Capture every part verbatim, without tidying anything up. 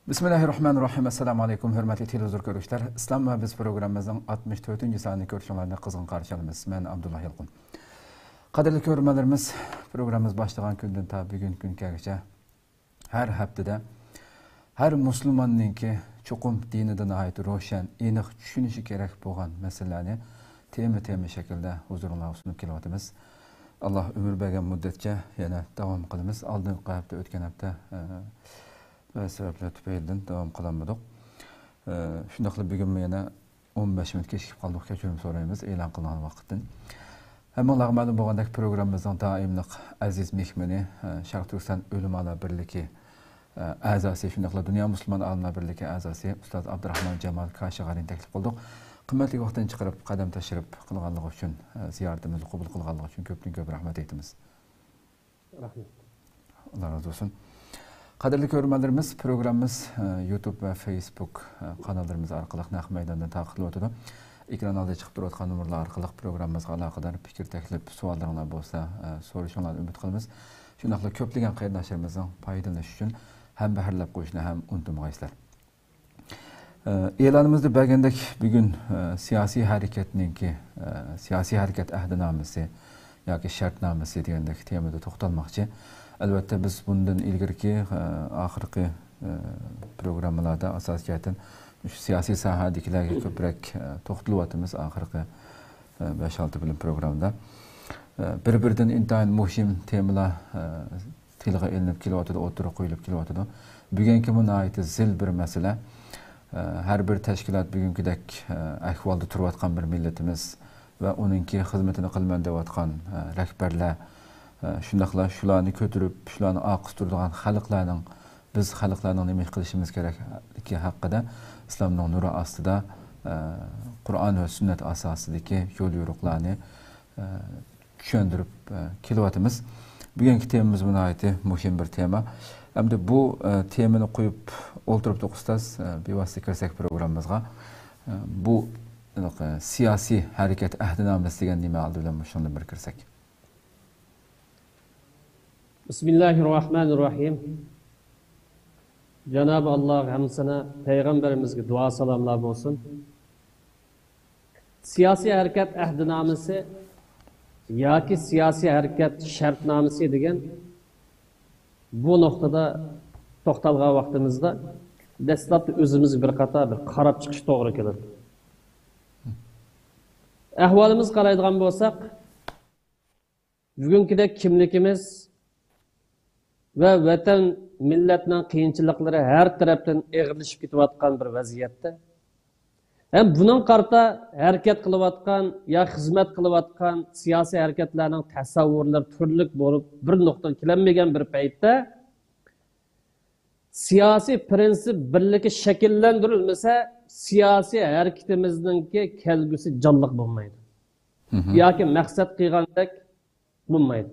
بىسمىللاھىررەھمانىررەھىم. ئەسسالامۇ ئەلەيكۇم، ھۆرمەتلىك تېلېۋىزور كۆرۈشلەر. ئىسلام ۋە بىز پروگراممىمىزنىڭ ئاتمىش تۆتىنچى سانىنى كۆرۈشۈڭلارنى قىزغىن قارشى ئالىمىز. مەن ئابدۇللا يالقۇن. قەدىرلىك كۆرۈرمەنلىرىمىز، پروگراممىمىز باشلىغان كۈندىن تا بۈگۈنكى كۈنگىچە ھەر ھەپتىدە ھەر مۇسۇلماننىڭكى چوقۇم دىنىدا ناھايىتى روشەن، ئېنىق چۈشىنىشى كېرەك بولغان مەسىلىلەرنى تېما-تېما شەكلىدە ھۇزۇرۇڭلارغا سۇنۇپ كېلىۋاتىمىز. ئاللا ئۆمۈر بەرگەن مۇددەتچە يەنە داۋام قىلىمىز. ئالدىنقى ھەپتە ئۆتكەن ھەپتە، ئە، بەزى سەۋەبلەر تۈپەيلىدىن داۋام قىلالمىدۇق. ئە، شۇنداقلا بۈگۈنمۇ يەنە ئون بەش مىنۇت كېچىكىپ قالدۇق، كەچۈرۈم سورايمىز ئېلان قىلىنغان ۋاقىتتىن. ھەممىڭلارغا مەلۇم بولغاندەك، پروگراممىمىزنىڭ دائىملىق ئەزىز مېھمىنى، ئە، شەرقىي تۈركىستان ئۆلىمالار بىرلىكى، ئە، ئەزاسى، شۇنداقلا دۇنيا مۇسۇلمان ئالىملار بىرلىكى ئەزاسى ئۇستاز ئابدۇراخمان جامال كاشىغەرىنى تەكلىپ قىلدۇق. قىممەتلىك ۋاقتىنى چىقىرىپ، قەدەم تەشرىپ قىلغانلىقى ئۈچۈن، ئە، زىيارىتىمىزنى قوبۇل قىلغانلىقى ئۈچۈن كۆپتىن كۆپ رەھمەت ئېيتىمىز. رەھمەت. ئاللا رازى بولسۇن. قەدىرلىك كۆرۈرمەنلىرىمىز، پروگراممىمىز، ئە، يۇتۇب ۋە فېيسبۇك، ئە، قاناللىرىمىز ئارقىلىق نەق مەيداندىن تارقىتىلىۋاتىدۇ. ئېكران ئالدىدا چىقىپ تۇرۇۋاتقان نومۇرلار ئارقىلىق پروگراممىمىزغا ئالاقىدار پىكىر، تەكلىپ، سوئاللىرىڭلار بولسا، ئە، سورىشىڭلارنى ئۈمىد قىلىمىز. شۇنداقلا كۆپلىگەن قېرىنداشلىرىمىزنىڭ پايدىلىنىشى ئۈچۈن ھەمبەھىرلەپ قويۇشنى ھەم ئۇنتۇمىغايسىلەر. ئېلانىمىزدا بەرگەندەك، بۈگۈن، ئە، سىياسىي ھەرىكەتنىڭكى، ئە، سىياسىي ھەرىكەت ئەھدىنامىسى ياكى شەرتنامىسى دېگەندەك تېمىدا توختالماقچى. ئەلۋەتتە، بىز بۇندىن ئىلگىرىكى، ئە، ئاخىرقى، ئە، پروگراممىلاردا ئاساسىي جەھەتتىن مۇشۇ سىياسىي ساھەدىكىلەرگە كۆپرەك، ئە، توختىلىۋاتىمىز ئاخىرقى، ئە، بەش-ئالتە بىلىم پروگراممىدا. ئە، بىر-بىرىدىن ئىنتايىن مۇھىم تېمىلار، ئە، تىلغا ئېلىنىپ كېلىۋاتىدۇ، ئوتتۇرىغا قويۇلۇپ كېلىۋاتىدۇ. بۈگۈنكىمۇ ناھايىتى زىل بىر مەسىلە. ئە، ھەر بىر تەشكىلات بۈگۈنكىدەك، ئە، ئەھۋالدا تۇرۇۋاتقان بىر مىللىتىمىز ۋە ئۇنىڭكى خىزمىتىنى قىلىمەن دەۋاتقان، ئە، رەھبەرلەر، ئە، شۇنداقلا شۇلارنى كۆتۈرۈپ، شۇلارنى ئارقىسىدا تۇرىدىغان خەلقلەرنىڭ، بىز خەلقلەرنىڭ نېمە ئىش قىلىشىمىز كېرەكلىكى ھەققىدە ئىسلامنىڭ نۇرى ئاستىدا، ئە، قۇرئان ۋە سۈننەت ئاساسىدىكى يول يورۇقلارنى، ئە، چۈشەندۈرۈپ، ئە، كېلىۋاتىمىز. بۈگۈنكى تېمىمىز ناھايىتى مۇھىم بىر تېما. ئەمدى بۇ، ئە، تېمىنى قويۇپ ئولتۇرۇپتۇق، ئۇستاز. ئە، بىۋاسىتە كىرسەك پروگراممىمىزغا. ئە، بۇ، ئە، سىياسىي ھەرىكەت ئەھدىنامىسى دېگەن نېمە؟ ئالدى بىلەن مۇشۇنىڭدىن بىر كىرسەك. بىسمىللاھىررەھمانىررەھىم. جانابى ئاللاغا ھەمدۇسانا، پەيغەمبىرىمىزگە دۇئا سالاملار بولسۇن. سىياسىي ھەرىكەت ئەھدىنامىسى ياكى سىياسىي ھەرىكەت شەرتنامىسى دېگەن بۇ نۇقتىدا توختالغان ۋاقتىمىزدا دەسلەپتە ئۆزىمىزگە بىر قاتار بىر قاراپ چىقىش توغرا كېلىدۇ. ئەھۋالىمىزغا قارايدىغان بولساق، بۈگۈنكىدەك كىملىكىمىز ۋە ۋەتەن، مىللەتنىڭ قىيىنچىلىقلىرى ھەر تەرەپتىن ئېغىرلىشىپ كېتىۋاتقان بىر ۋەزىيەتتە ھەم بۇنىڭغا قارىتا ھەرىكەت قىلىۋاتقان يا خىزمەت قىلىۋاتقان سىياسىي ھەرىكەتلەرنىڭ تەسەۋۋۇرلىرى تۈرلۈك بولۇپ، بىر نۇقتىغا كېلەلمىگەن بىر پەيتتە، سىياسىي پىرىنسىپ بىرلىكى شەكىللەندۈرۈلمىسە، سىياسىي ھەرىكىتىمىزنىڭكى كەلگۈسى جانلىق بولمايدۇ. مهم. ياكى مەقسەت قىلغاندەك بولمايدۇ.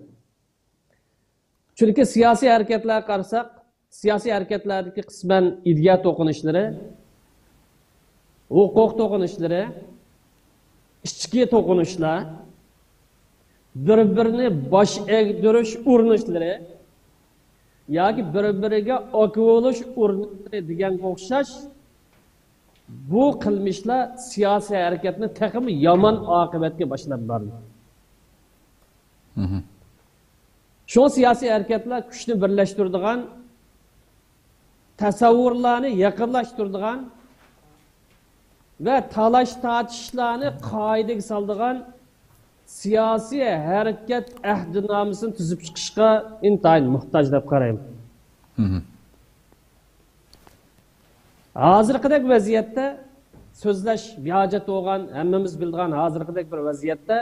چۈنكى سىياسىي ھەرىكەتلەرگە قارىساق، سىياسىي ھەرىكەتلەردىكى قىسمەن ئىدىيە توقۇنۇشلىرى، ھوقۇق توقۇنۇشلىرى، ئىچكى توقۇنۇشلار، بىر-بىرىنى باش ئەگدۈرۈش ئۇرۇنۇشلىرى ياكى بىر-بىرىگە ئاكا بولۇش ئۇرۇنۇشلىرى دېگەنگە ئوخشاش بۇ قىلمىشلار سىياسىي ھەرىكەتنى تېخىمۇ يامان ئاقىۋەتكە باشلاپ بارىدۇ. مهم. شۇڭا سىياسىي ھەرىكەتلەر كۈچنى بىرلەشتۈرىدىغان، تەسەۋۋۇرلارنى يېقىنلاشتۇرىدىغان ۋە تالاش-تارتىشلارنى قائىدىگە سالىدىغان سىياسىي ھەرىكەت ئەھدىنامىسىنى تۈزۈپ چىقىشقا ئىنتايىن موھتاج دەپ قارايمەن. مهم. ھازىرقىدەك ۋەزىيەتتە سۆزلەش بىھاجەت بولغان، ھەممىمىز بىلىدىغان ھازىرقىدەك بىر ۋەزىيەتتە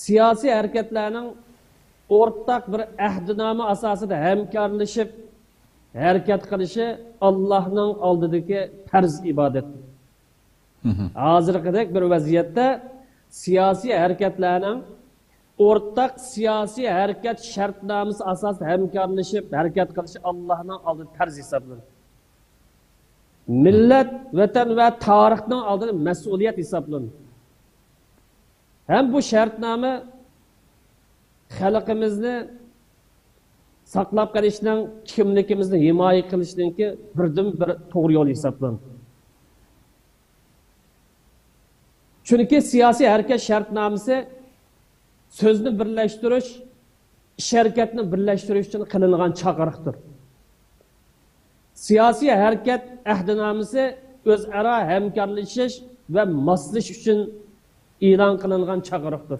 سىياسىي ھەرىكەتلەرنىڭ ئورتاق بىر ئەھدىنامە ئاساسىدا ھەمكارلىشىپ ھەرىكەت قىلىشى ئاللاھنىڭ ئالدىدىكى پەرز ئىبادەت. مهم. ھازىرقىدەك بىر ۋەزىيەتتە سىياسىي ھەرىكەتلەرنىڭ ئورتاق سىياسىي ھەرىكەت شەرتنامىسى ئاساسىدا ھەمكارلىشىپ ھەرىكەت قىلىشى ئاللاھنىڭ ئالدىدا پەرز ھېسابلىنىدۇ. مىللەت، ۋەتەن ۋە تارىخنىڭ ئالدىدا مەسئۇلىيەت ھېسابلىنىدۇ. ھەم بۇ شەرتنامە خەلقىمىزنى ساقلاپ قېلىشنىڭ، كىملىكىمىزنى ھىمايە قىلىشنىڭكى بىردىنبىر توغرا يولى ھېسابلىنىدۇ. چۈنكى سىياسىي ھەرىكەت شەرتنامىسى سۆزنى بىرلەشتۈرۈش، ئىش-ھەرىكەتنى بىرلەشتۈرۈش ئۈچۈن قىلىنغان چاقىرىقتۇر. سىياسىي ھەرىكەت ئەھدىنامىسى ئۆزئارا ھەمكارلىشىش ۋە ماسلىشىش ئۈچۈن ئېلان قىلىنغان چاقىرىقتۇر.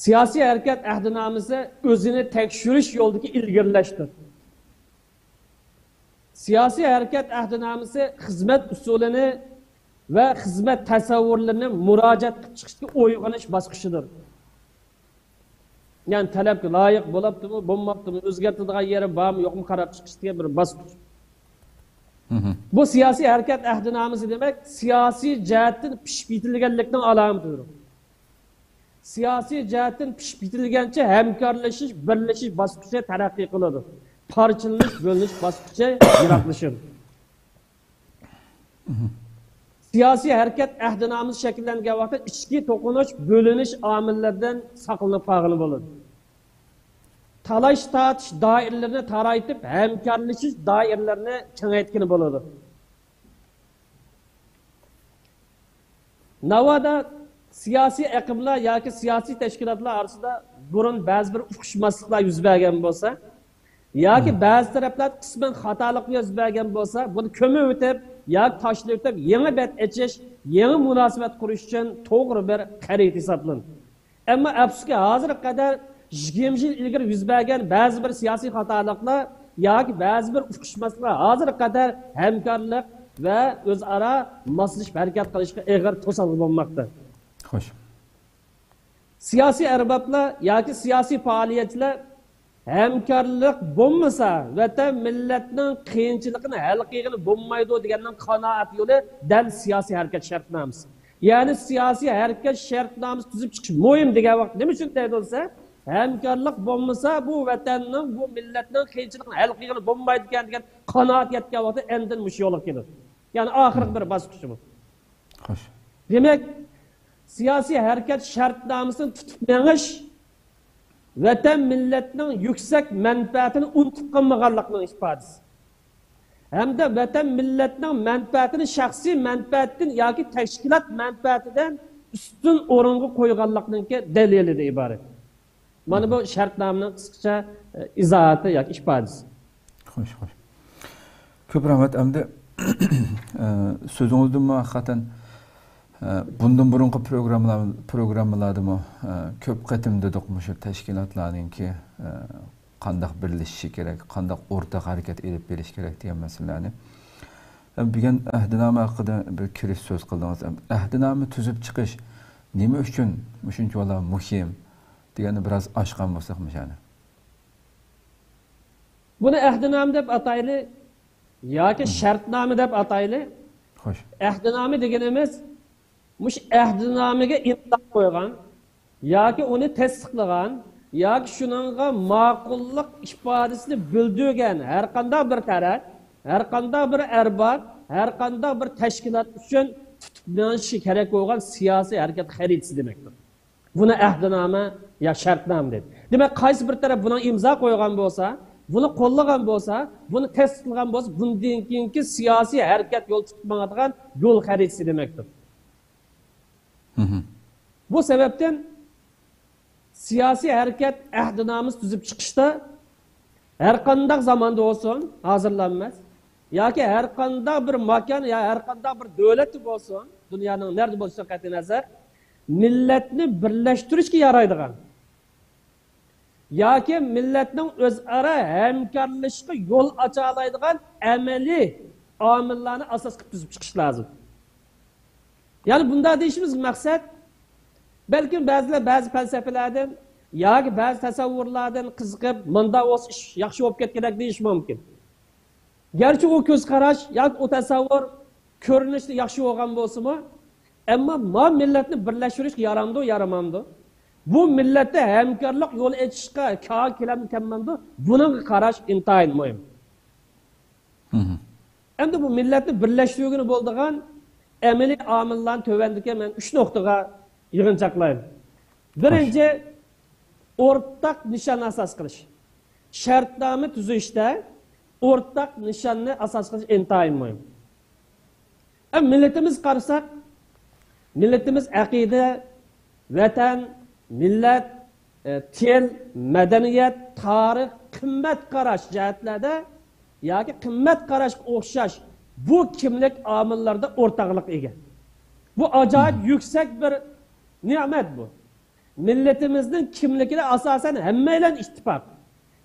سىياسىي ھەرىكەت ئەھدىنامىسى ئۆزىنى تەكشۈرۈش يولىدىكى ئىلگىرىلەشتۇر. سىياسىي ھەرىكەت ئەھدىنامىسى خىزمەت ئۇسۇلىنى ۋە خىزمەت تەسەۋۋۇرلىرىنى مۇراجىئەت قىلىپ چىقىشتىكى ئويغىنىش باسقۇچىدۇر. يەنى تەلەپكە لايىق بولاپتىمۇ، بولماپتىمۇ، ئۆزگەرتىدىغان يېرى بارمۇ، يوقمۇ قاراپ چىقىشتىكى بىر باسقۇچ. بۇ سىياسىي ھەرىكەت ئەھدىنامىسى دېمەك، سىياسىي جەھەتتىن پىشىپ يېتىلگەنلىكنىڭ ئالامىتىدۇر. سىياسىي جەھەتتىن پىشىپ يېتىلگەنچە ھەمكارلىشىش، بىرلىشىش باسقۇچى تەرەققىي قىلىدۇ. پارچىلىنىش، بۆلۈنۈش باسقۇچى يىراقلىشىدۇ. سىياسىي ھەرىكەت ئەھدىنامىسى شەكىللەنگەن ۋاقىتتا ئىچكى توقۇنۇش، بۆلۈنۈش ئامىللىرىدىن ساقلىنىپ قالغىلى بولىدۇ. تالاش-تارتىش دائىرىلىرىنى تارايتىپ، ھەمكارلىشىش دائىرىلىرىنى كېڭەيتكىلى بولىدۇ. ناۋادا سىياسىي ئېقىملار ياكى سىياسىي تەشكىلاتلار ئارىسىدا بۇرۇن بەزى بىر ئۇقۇشماسلىقلار يۈز بەرگەن بولسا، ياكى بەزى تەرەپلەر قىسمەن خاتالىق يۈز بەرگەن بولسا، بۇنى كۆمۈۋېتىپ ياكى تاشلىۋېتىپ، يېڭى بەت ئېچىش، يېڭى مۇناسىۋەت قۇرۇش ئۈچۈن توغرا بىر خەرىتە ھېسابلىنىدۇ. ئەمما ئەپسۇسكى، ھازىرغا قەدەر يىگىرمە يىل ئىلگىرى يۈز بەرگەن بەزى بىر سىياسىي خاتالىقلار ياكى بەزى بىر ئۇقۇشماسلىقلار ھازىرغا قەدەر ھەمكارلىق ۋە ئۆزئارا ماسلىشىپ ھەرىكەت قىلىشقا ئېغىر توسالغۇ بولماقتا. خوش. سىياسىي ئەربابلار ياكى سىياسىي پائالىيەتچىلەر ھەمكارلىق بولمىسا، ۋەتەن مىللەتنىڭ قىيىنچىلىقىنى ھەل قىلغىلى بولمايدۇ دېگەننىڭ قانائەت يولى دەل سىياسىي ھەرىكەت شەرتنامىسى. يەنى سىياسىي ھەرىكەت شەرتنامىسى تۈزۈپ چىقىش مۇھىم دېگەن ۋاقىت نېمە ئۈچۈن دەيدۇ دېسە، ھەمكارلىق بولمىسا، بۇ ۋەتەننىڭ، بۇ مىللەتنىڭ قىيىنچىلىقىنى ھەل قىلغىلى بولمايدىكەن دېگەن قانائەت يەتكەن ۋاقىتتا ئەندىن مۇشۇ يولغا كېلىدۇ. يەنى ئاخىرقى بىر باسقۇچ بۇ. خوش. دېمەك، سىياسىي ھەرىكەت شەرتنامىسىنى تۇتۇپ مېڭىش ۋەتەن مىللەتنىڭ يۈكسەك مەنپەئەتىنى ئۇنتۇپ قالمىغانلىقىنىڭ ئىپادىسى. ھەمدە ۋەتەن مىللەتنىڭ مەنپەئەتىنى شەخسىي مەنپەئەتتىن ياكى تەشكىلات مەنپەئەتىدىن ئۈستۈن ئورۇنغا قويغانلىقنىڭكى دەلىلىدىن ئىبارەت. مانا بۇ شەرتنامىنىڭ قىسقىچە، ئە، ئىزاھاتى ياكى ئىپادىسى. خوش، خوش. كۆپ رەھمەت. ئەمدى، ئە، سۆزىڭىزدىنمۇ ھەقىقەتەن، ئە، بۇندىن بۇرۇنقى پروگراممىلار، پروگراممىلاردىمۇ، ئە، كۆپ قېتىم دېدۇق، مۇشۇ تەشكىلاتلارنىڭكى، ئە، قانداق بىرلىشىشى كېرەك، قانداق ئورتاق ھەرىكەت ئېلىپ بېرىش كېرەك دېگەن مەسىلىلەرنى. ئە، بۈگۈن ئەھدىنامە ھەققىدە بىر كىرىش سۆز قىلدىڭىز. ئەھدىنامە تۈزۈپ چىقىش نېمە ئۈچۈن مۇشۇنچىۋالا مۇھىم؟ دېگەننى بىراز ئاچقان بولساق مۇشۇنى. بۇنى ئەھدىنامە دەپ ئاتايلى ياكى شەرتنامە دەپ ئاتايلى. خوش. ئەھدىنامە دېگىنىمىز مۇشۇ ئەھدىنامىگە ئىمزا قويغان ياكى ئۇنى تەستىقلىغان ياكى شۇنىڭغا ماقۇللۇق ئىپادىسىنى بىلدۈرگەن ھەرقانداق بىر تەرەپ، ھەرقانداق بىر ئەرباب، ھەرقانداق بىر تەشكىلات ئۈچۈن تۇتۇپ مېڭىشى كېرەك بولغان سىياسىي ھەرىكەت خەرىتىسى دېمەكتۇر. بۇنى ئەھدىنامە يا شەرتنامە دەيدۇ. دېمەك، قايسى بىر تەرەپ بۇنىڭ ئىمزا قويغان بولسا، بۇنى قوللىغان بولسا، بۇنى تەستىقلىغان بولسا، بۇندىن كېيىنكى سىياسىي ھەرىكەت يول تۇتۇپ ماڭىدىغان يول خەرىتىسى دېمەكتۇر. بۇ سەۋەبتىن سىياسىي ھەرىكەت ئەھدىنامىسى تۈزۈپ چىقىشتا ھەرقانداق زاماندا بولسۇن، ھازىرلا ئەمەس، ياكى ھەرقانداق بىر ماكان يا ھەرقانداق بىر دۆلەتتە بولسۇن، دۇنيانىڭ نەدە بولۇشىدىن قەتئىينەزەر، مىللەتنى بىرلەشتۈرۈشكە يارايدىغان ياكى مىللەتنىڭ ئۆزئارا ھەمكارلىشىشقا يول ئاچالايدىغان ئەمەلىي ئامىللارنى ئاساس قىلىپ تۈزۈپ چىقىش لازىم. يەنى بۇنداق دېيىشىمىز مەقسەت، بەلكىم بەزىلەر بەزى پەلسەپىلەردىن ياكى بەزى تەسەۋۋۇرلاردىن قىزىقىپ، مۇنداق بولسا ئىش ياخشى بولۇپ كەتكۈدەك دېيىشى مۇمكىن. گەرچە ئۇ كۆز قاراش ياكى ئۇ تەسەۋۋۇر كۆرۈنۈشتە ياخشى بولغان بولسىمۇ، ئەمما ما مىللەتنى بىرلەشتۈرۈشكە يارامدۇ، يارىمامدۇ؟ بۇ مىللەتتە ھەمكارلىق يول ئېچىشقا كا-، كېلەمدۇ، كەلمەمدۇ؟ بۇنىڭغا قاراش ئىنتايىن مۇھىم. ئەمدى بۇ مىللەتنى بىرلەشتۈرگىلى بولىدىغان ئەمەلىي ئامىللارنى تۆۋەندىكى مەن ئۈچ نۇقتىغا يىغىنچاقلايمەن. بىرىنچى، ئورتاق نىشان ئاساس قىلىش. شەرتنامە تۈزۈشتە ئورتاق نىشاننى ئاساس قىلىش ئىنتايىن مۇھىم. ئە، مىللىتىمىز قارىساق، مىللىتىمىز ئەقىدە، ۋەتەن، مىللەت، ئە، تىل، مەدەنىيەت، تارىخ، قىممەت قاراش جەھەتلەردە ياكى قىممەت قاراشقا ئوخشاش بۇ كىملىك ئامىللىرىدا ئورتاقلىققا ئىگە. بۇ ئاجايىپ يۈكسەك بىر نېمەت بۇ. مىللىتىمىزنىڭ كىملىكىدە ئاساسەن ھەممەيلەن ئىتتىپاق.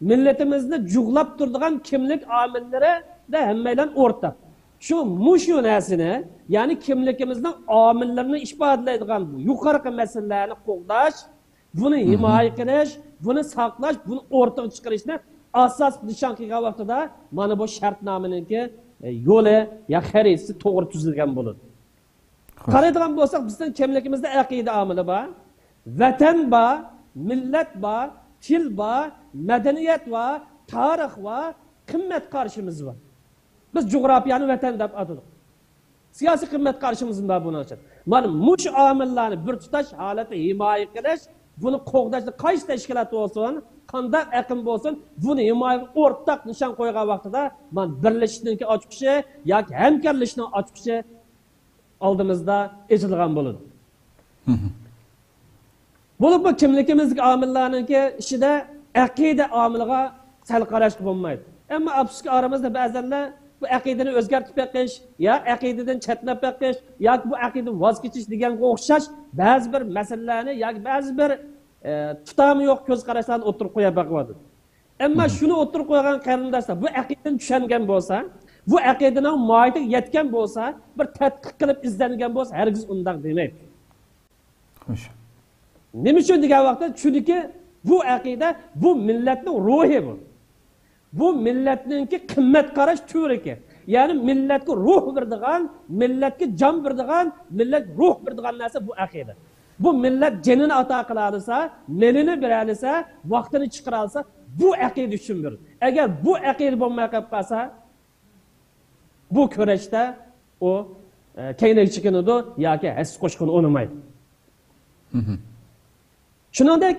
مىللىتىمىزنى جۇغلاپ تۇرىدىغان كىملىك ئامىللىرىدە ھەممەيلەن ئورتاق. شۇ، مۇشۇ نەرسىنى، يەنى كىملىكىمىزنىڭ ئامىللىرىنى ئىپادىلەيدىغان بۇ يۇقىرىقى مەسىلىلەرنى قوغداش، بۇنى ھىمايە قىلىش، بۇنى ساقلاش، بۇنى ئورتىغا چىقىرىشنى ئاساسلىق نىشان قىلغان ۋاقتىدا، مانا بۇ شەرتنامىنىڭكى، ئە، يولى يا خەرىتىسى توغرا تۈزۈلگەن بولىدۇ. قارايدىغان بولساق، بىزنىڭ كىملىكىمىزدە ئەقىدە ئامىلى بار، ۋەتەن بار، مىللەت بار، تىل بار، مەدەنىيەت بار، تارىخ بار، قىممەت قارىشىمىز بار. بىز جۇغراپىيەنى ۋەتەن دەپ ئاتىدۇق. سىياسىي قىممەت قارىشىمىز بار بۇنىڭ ئۈچۈن. مانا مۇشۇ ئامىللارنى بىر تۇتاش ھالەتتە ھىمايە قىلىش، بۇنى قوغداشتا قايسى تەشكىلات بولسۇن، قانداق ئېقىم بولسۇن، بۇنى ھىمايە ئورتاق نىشان قويغان ۋاقتىدا، مانا بىرلىشىشنىڭكى ئاچقۇچى ياكى ھەمكارلىشىشنىڭ ئاچقۇچى ئالدىمىزدا ئېچىلغان بولىدۇ. بولۇپمۇ كىملىكىمىزدىكى ئامىللارنىڭكى ئىچىدە ئەقىدە ئامىلىغا سەل قاراشقا بولمايدۇ. ئەمما ئاپسۇسكى ئارىمىزدا بەزەنلەر بۇ ئەقىدىنى ئۆزگەرتىپ بېقىش، يا ئەقىدىدىن چەتنەپ بېقىش، ياكى بۇ ئەقىدىدىن ۋاز كېچىش دېگەنگە ئوخشاش بەزى بىر مەسىلىلەرنى ياكى بەزى بىر، ئە، تۇتامى يوق كۆز قاراشلارنى ئوتتۇرىغا قويۇپ بېقىۋاتىدۇ. ئەمما شۇنى ئوتتۇرىغا قويغان قېرىنداشلار، بۇ ئەقىدىنى چۈشەنگەن بولسا، بۇ ئەقىدىنىڭ ماھىيىتىگە يەتكەن بولسا، بىر تەتقىق قىلىپ ئىزدەنگەن بولسا، ھەرگىز ئۇنداق دېمەيدۇ. خوش. نېمە ئۈچۈن دېگەن ۋاقىتتا، چۈنكى بۇ ئەقىدە، بۇ مىللەتنىڭ روھى بۇ. بۇ مىللەتنىڭكى قىممەت قاراش تۈۋرۈكى. يەنى مىللەتكە روھ بېرىدىغان، مىللەتكە جان بېرىدىغان، مىللەتكە روھ بېرىدىغان نەرسە بۇ ئەقىدە. بۇ مىللەت جېنىنى ئاتا قىلالىسا، مېلىنى بېرەلىسە، ۋاقتىنى چىقىرالىسا، بۇ ئەقىدە ئۈچۈن بېرىدۇ. ئەگەر بۇ ئەقىدە بولماي قېلىپ قالسا، بۇ كۈرەشتە ئۇ، ئە، كەينىگە چېكىنىدۇ ياكى ھەسسە قوشقىنى ئۇنىمايدۇ. شۇنىڭدەك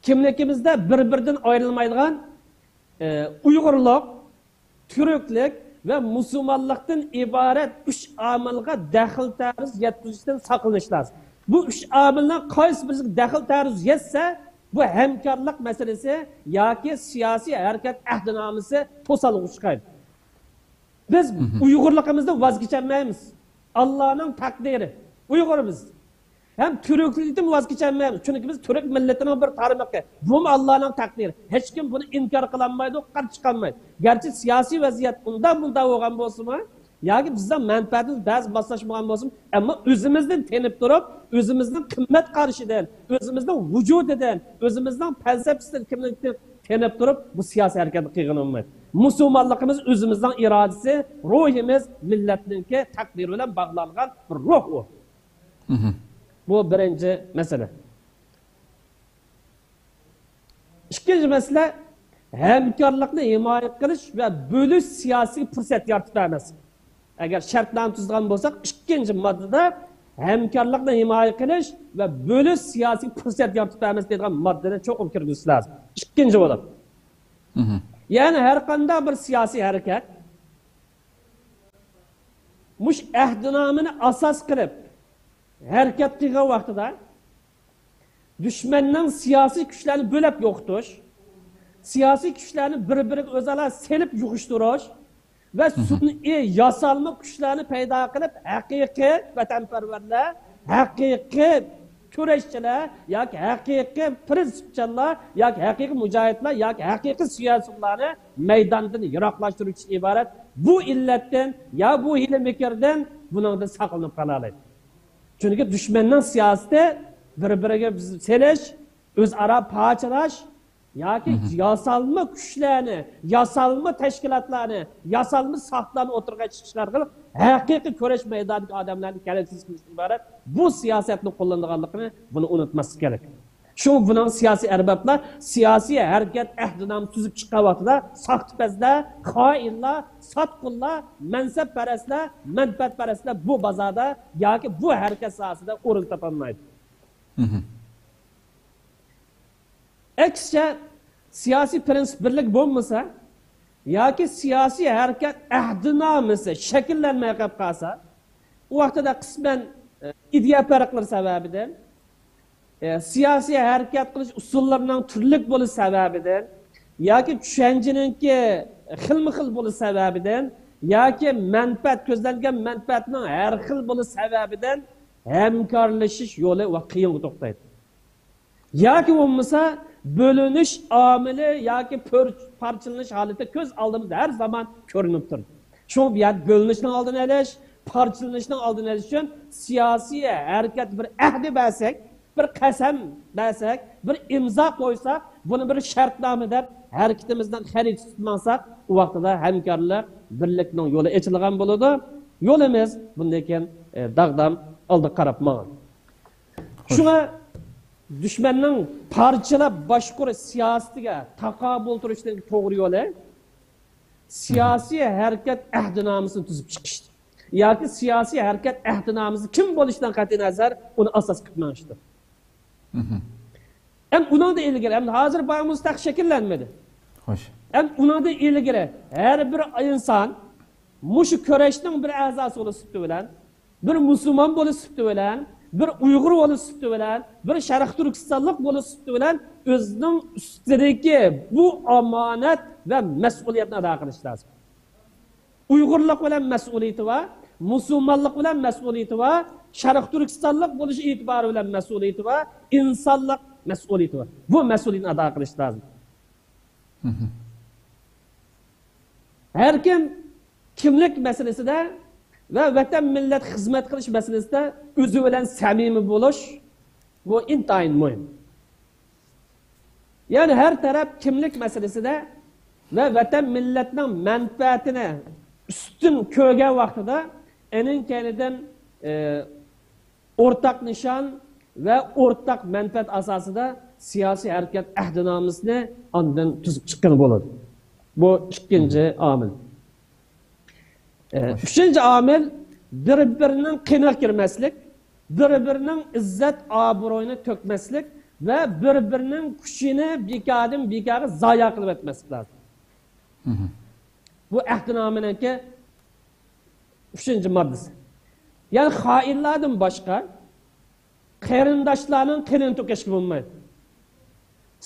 كىملىكىمىزدە بىر-بىرىدىن ئايرىلمايدىغان، ئە، ئۇيغۇرلۇق، تۈركلۈك ۋە مۇسۇلمانلىقتىن ئىبارەت ئۈچ ئامىلغا دەخلى تەرۇز يەتكۈزۈشتىن ساقلىنىش لازىم. بۇ ئۈچ ئامىلنىڭ قايسى بىرسىگە دەخلى تەرۇز يەتسە، بۇ ھەمكارلىق مەسىلىسى ياكى سىياسىي ھەرىكەت ئەھدىنامىسى توسالغۇغا چىقىدۇ. بىز ئۇيغۇرلۇقىمىزدىن ۋاز كېچەلمەيمىز. ئاللانىڭ تەقدىرى. ئۇيغۇرمىز. ھەم تۈركلۈكتىن ۋاز كېچەلمەيمىز. چۈنكى بىز تۈرك مىللىتىنىڭ بىر تارمىقى. بۇمۇ ئاللانىڭ تەقدىرى. ھېچكىم بۇنى ئىنكار قىلالمايدۇ، قارشى چىقالمايدۇ. گەرچە سىياسىي ۋەزىيەت ئۇنداق مۇنداق بولغان بولسىمۇ، ياكى بىزنىڭ مەنپەئەتىمىز بەزى ماسلاشمىغان بولسىمۇ، ئەمما ئۆزىمىزدىن تېنىپ تۇرۇپ، ئۆزىمىزنىڭ قىممەت قارىشىدىن، ئۆزىمىزنىڭ ۋۇجۇدىدىن، ئۆزىمىزنىڭ پەلسەپىسىدىن كىملىكتىن تېنىپ تۇرۇپ، بۇ سىياسىي ھەرىكەتنى قىلغىنى بولمايدۇ. مۇسۇلمانلىقىمىز ئۆزىمىزنىڭ ئىرادىسى، روھىمىز، مىللەتنىڭكى تەقدىرى بىلەن باغلانغان بىر روھ ئۇ. بۇ بىرىنچى مەسىلە. ئىككىنچى مەسىلە، ھەمكارلىقنى ھىمايە قىلىش ۋە بۆلۈش سىياسىتىگە پۇرسەت يارىتىپ بەرمەسلىك. ئەگەر شەرتنامە تۈزىدىغان بولساق، ئىككىنچى ماددىدا ھەمكارلىقنى ھىمايە قىلىش ۋە بۆلۈش سىياسىتىگە پۇرسەت يارىتىپ بەرمەسلىك دەيدىغان ماددىنى چوقۇم كىرگۈزۈش لازىم. ئىككىنچى بولۇپ. يەنى ھەر قانداق بىر سىياسىي ھەرىكەت مۇشۇ ئەھدىنامىنى ئاساس قىلىپ ھەرىكەت قىلغان ۋاقتىدا، دۈشمەننىڭ سىياسىي كۈچلەرنى بۆلەپ يوقىتىش، سىياسىي كۈچلەرنى بىر-بىرىگە ئۆزئارا سېلىپ يۇغۇشتۇرۇش ۋە سۈنئىي ياسالما كۈچلەرنى پەيدا قىلىپ، ھەقىقىي ۋەتەنپەرۋەرلەر، ھەقىقىي كۈرەشچىلەر ياكى ھەقىقىي پىرىنسىپچانلار ياكى ھەقىقىي مۇجاھىدلار ياكى ھەقىقىي سىياسىيونلارنى مەيداندىن يىراقلاشتۇرۇشتىن ئىبارەت بۇ ئىللەتتىن يا بۇ ھىيلە-مىكىردىن، بۇنىڭدىن ساقلىنىپ قالالايدۇ. چۈنكى دۈشمەننىڭ سىياسىتى بىر-بىرىگە سېلىش، ئۆزئارا پارچىلاش ياكى ياسالما كۈچلەرنى، ياسالما تەشكىلاتلارنى، ياسالما ساختىلارنى ئوتتۇرىغا چىقىش ئارقىلىق ھەقىقىي كۈرەش مەيدانىدىكى ئادەملەرنى كەلگۈسىز قىلىشتىن ئىبارەت بۇ سىياسەتنى قوللىنىدىغانلىقىنى بۇنى ئۇنتۇماسلىق كېرەك. شۇڭا بۇنىڭ سىياسىي ئەربابلار سىياسىي ھەرىكەت ئەھدىنامە تۈزۈپ چىققان ۋاقتىدا ساختىپەزلەر، خائىنلار، ساتقۇنلار، مەنسەپپەرەسلەر، مەنپەئەتپەرەسلەر بۇ بازاردا ياكى بۇ ھەرىكەت ساھەسىدە ئورۇن تاپالمايدۇ. مھم. ئەكسىچە، سىياسىي پىرىنسىپ بىرلىك بولمىسا ياكى سىياسىي ھەرىكەت ئەھدىنامىسى شەكىللەنمەي قېلىپ قالسا، ئۇ ۋاقتىدا قىسمەن، ئە، ئىدىيە پەرقلىرى سەۋەبىدىن، ئە، سىياسىي ھەرىكەت قىلىش ئۇسۇللىرىنىڭ تۈرلۈك بولۇش سەۋەبىدىن ياكى چۈشەنچىنىڭكى خىلمۇ خىل بولۇش سەۋەبىدىن ياكى مەنپەئەت، كۆزلەنگەن مەنپەئەتنىڭ ھەر خىل بولۇش سەۋەبىدىن ھەمكارلىشىش يولى ۋە قىيىنغا توختايدۇ. ياكى بولمىسا بۆلۈنۈش ئامىلى ياكى پۆر-، پارچىلىنىش ھالىتى كۆز ئالدىمىزدا ھەر زامان كۆرۈنۈپ تۇرىدۇ. شۇڭا بۇ يەردە بۆلۈنۈشنىڭ ئالدىنى ئېلىش، پارچىلىنىشنىڭ ئالدىنى ئېلىش ئۈچۈن سىياسىي ھەرىكەت بىر ئەھدى بەرسەك، بىر قەسەم بەرسەك، بىر ئىمزا قويساق، بۇنى بىر شەرتنامە دەپ ھەرىكىتىمىزدىن خەرىتە تۇتۇپ ماڭساق، ئۇ ۋاقتىدا ھەمكارلىق، بىرلىكنىڭ يولى ئېچىلغان بولىدۇ. يولىمىز بۇندىن كېيىن، ئە، داغدام ئالدىغا قاراپ ماڭىدۇ. شۇڭا دۈشمەننىڭ پارچىلاپ باشقۇرۇش سىياسىتىگە تاقابىل تۇرۇشنىڭ توغرا يولى سىياسىي ھەرىكەت ئەھدىنامىسىنى تۈزۈپ چىقىشتۇر. ياكى سىياسىي ھەرىكەت ئەھدىنامىسى كىم بولۇشىدىن قەتئىينەزەر، ئۇنى ئاساس قىلىپ مېڭىشتۇر. ئەم ئۇنىڭدىن ئىلگىرى، ئەم ھازىر بار مۇستەق شەكىللەنمىدى. خوش. ئەم ئۇنىڭدىن ئىلگىرى ھەر بىر ئىنسان مۇشۇ كۈرەشنىڭ بىر ئەزاسى بولۇش سۈپىتى بىلەن، بىر مۇسۇلمان بولۇش سۈپىتى بىلەن، بىر ئۇيغۇر بولۇش سۈپىتى بىلەن، بىر شەرقىي تۈركىستانلىق بولۇش سۈپىتى بىلەن ئۆزىنىڭ ئۈستىدىكى بۇ ئامانەت ۋە مەسئۇلىيەتنى ئادا قىلىشى لازىم. ئۇيغۇرلۇق بىلەن مەسئۇلىيىتى بار، مۇسۇلمانلىق بىلەن مەسئۇلىيىتى بار، شەرقىي تۈركىستانلىق بولۇش ئېتىبارى بىلەن مەسئۇلىيىتى بار، ئىنسانلىق مەسئۇلىيىتى بار. بۇ مەسئۇلىيەتنى ئادا قىلىش لازىم. ھەر كىم كىملىك مەسىلىسىدە ۋە ۋەتەن، مىللەت خىزمەت قىلىش مەسىلىسىدە ئۆزى بىلەن سەمىمىي بولۇش، بۇ ئىنتايىن مۇھىم. يەنى ھەر تەرەپ كىملىك مەسىلىسىدە ۋە ۋەتەن، مىللەتنىڭ مەنپەئەتىنى ئۈستۈن كۆرگەن ۋاقتىدا ئېنىڭ كەينىدىن، ئى، ئورتاق نىشان ۋە ئورتاق مەنپەئەت ئاساسىدا سىياسىي ھەرىكەت ئەھدىنامىسىنى ئاندىن تۈزۈپ چىققىلى بولىدۇ. بۇ ئىككىنچى ئامىل. ئە، ئۈچىنچى ئامىل، بىر-بىرىنىڭ قېنىغا كىرمەسلىك، بىر-بىرىنىڭ ئىززەت ئابرۇيىنى تۆكمەسلىك ۋە بىر-بىرىنىڭ كۈچىنى بىكاردىن بىكارغا زايە قىلىپ ئەتمەسلىك لازىم. بۇ ئەھدىنامىنىڭكى ئۈچىنچى ماددىسى. يەنى خائىنلاردىن باشقا قېرىنداشلارنىڭ قېنىنى تۆكۈشكە بولمايدۇ.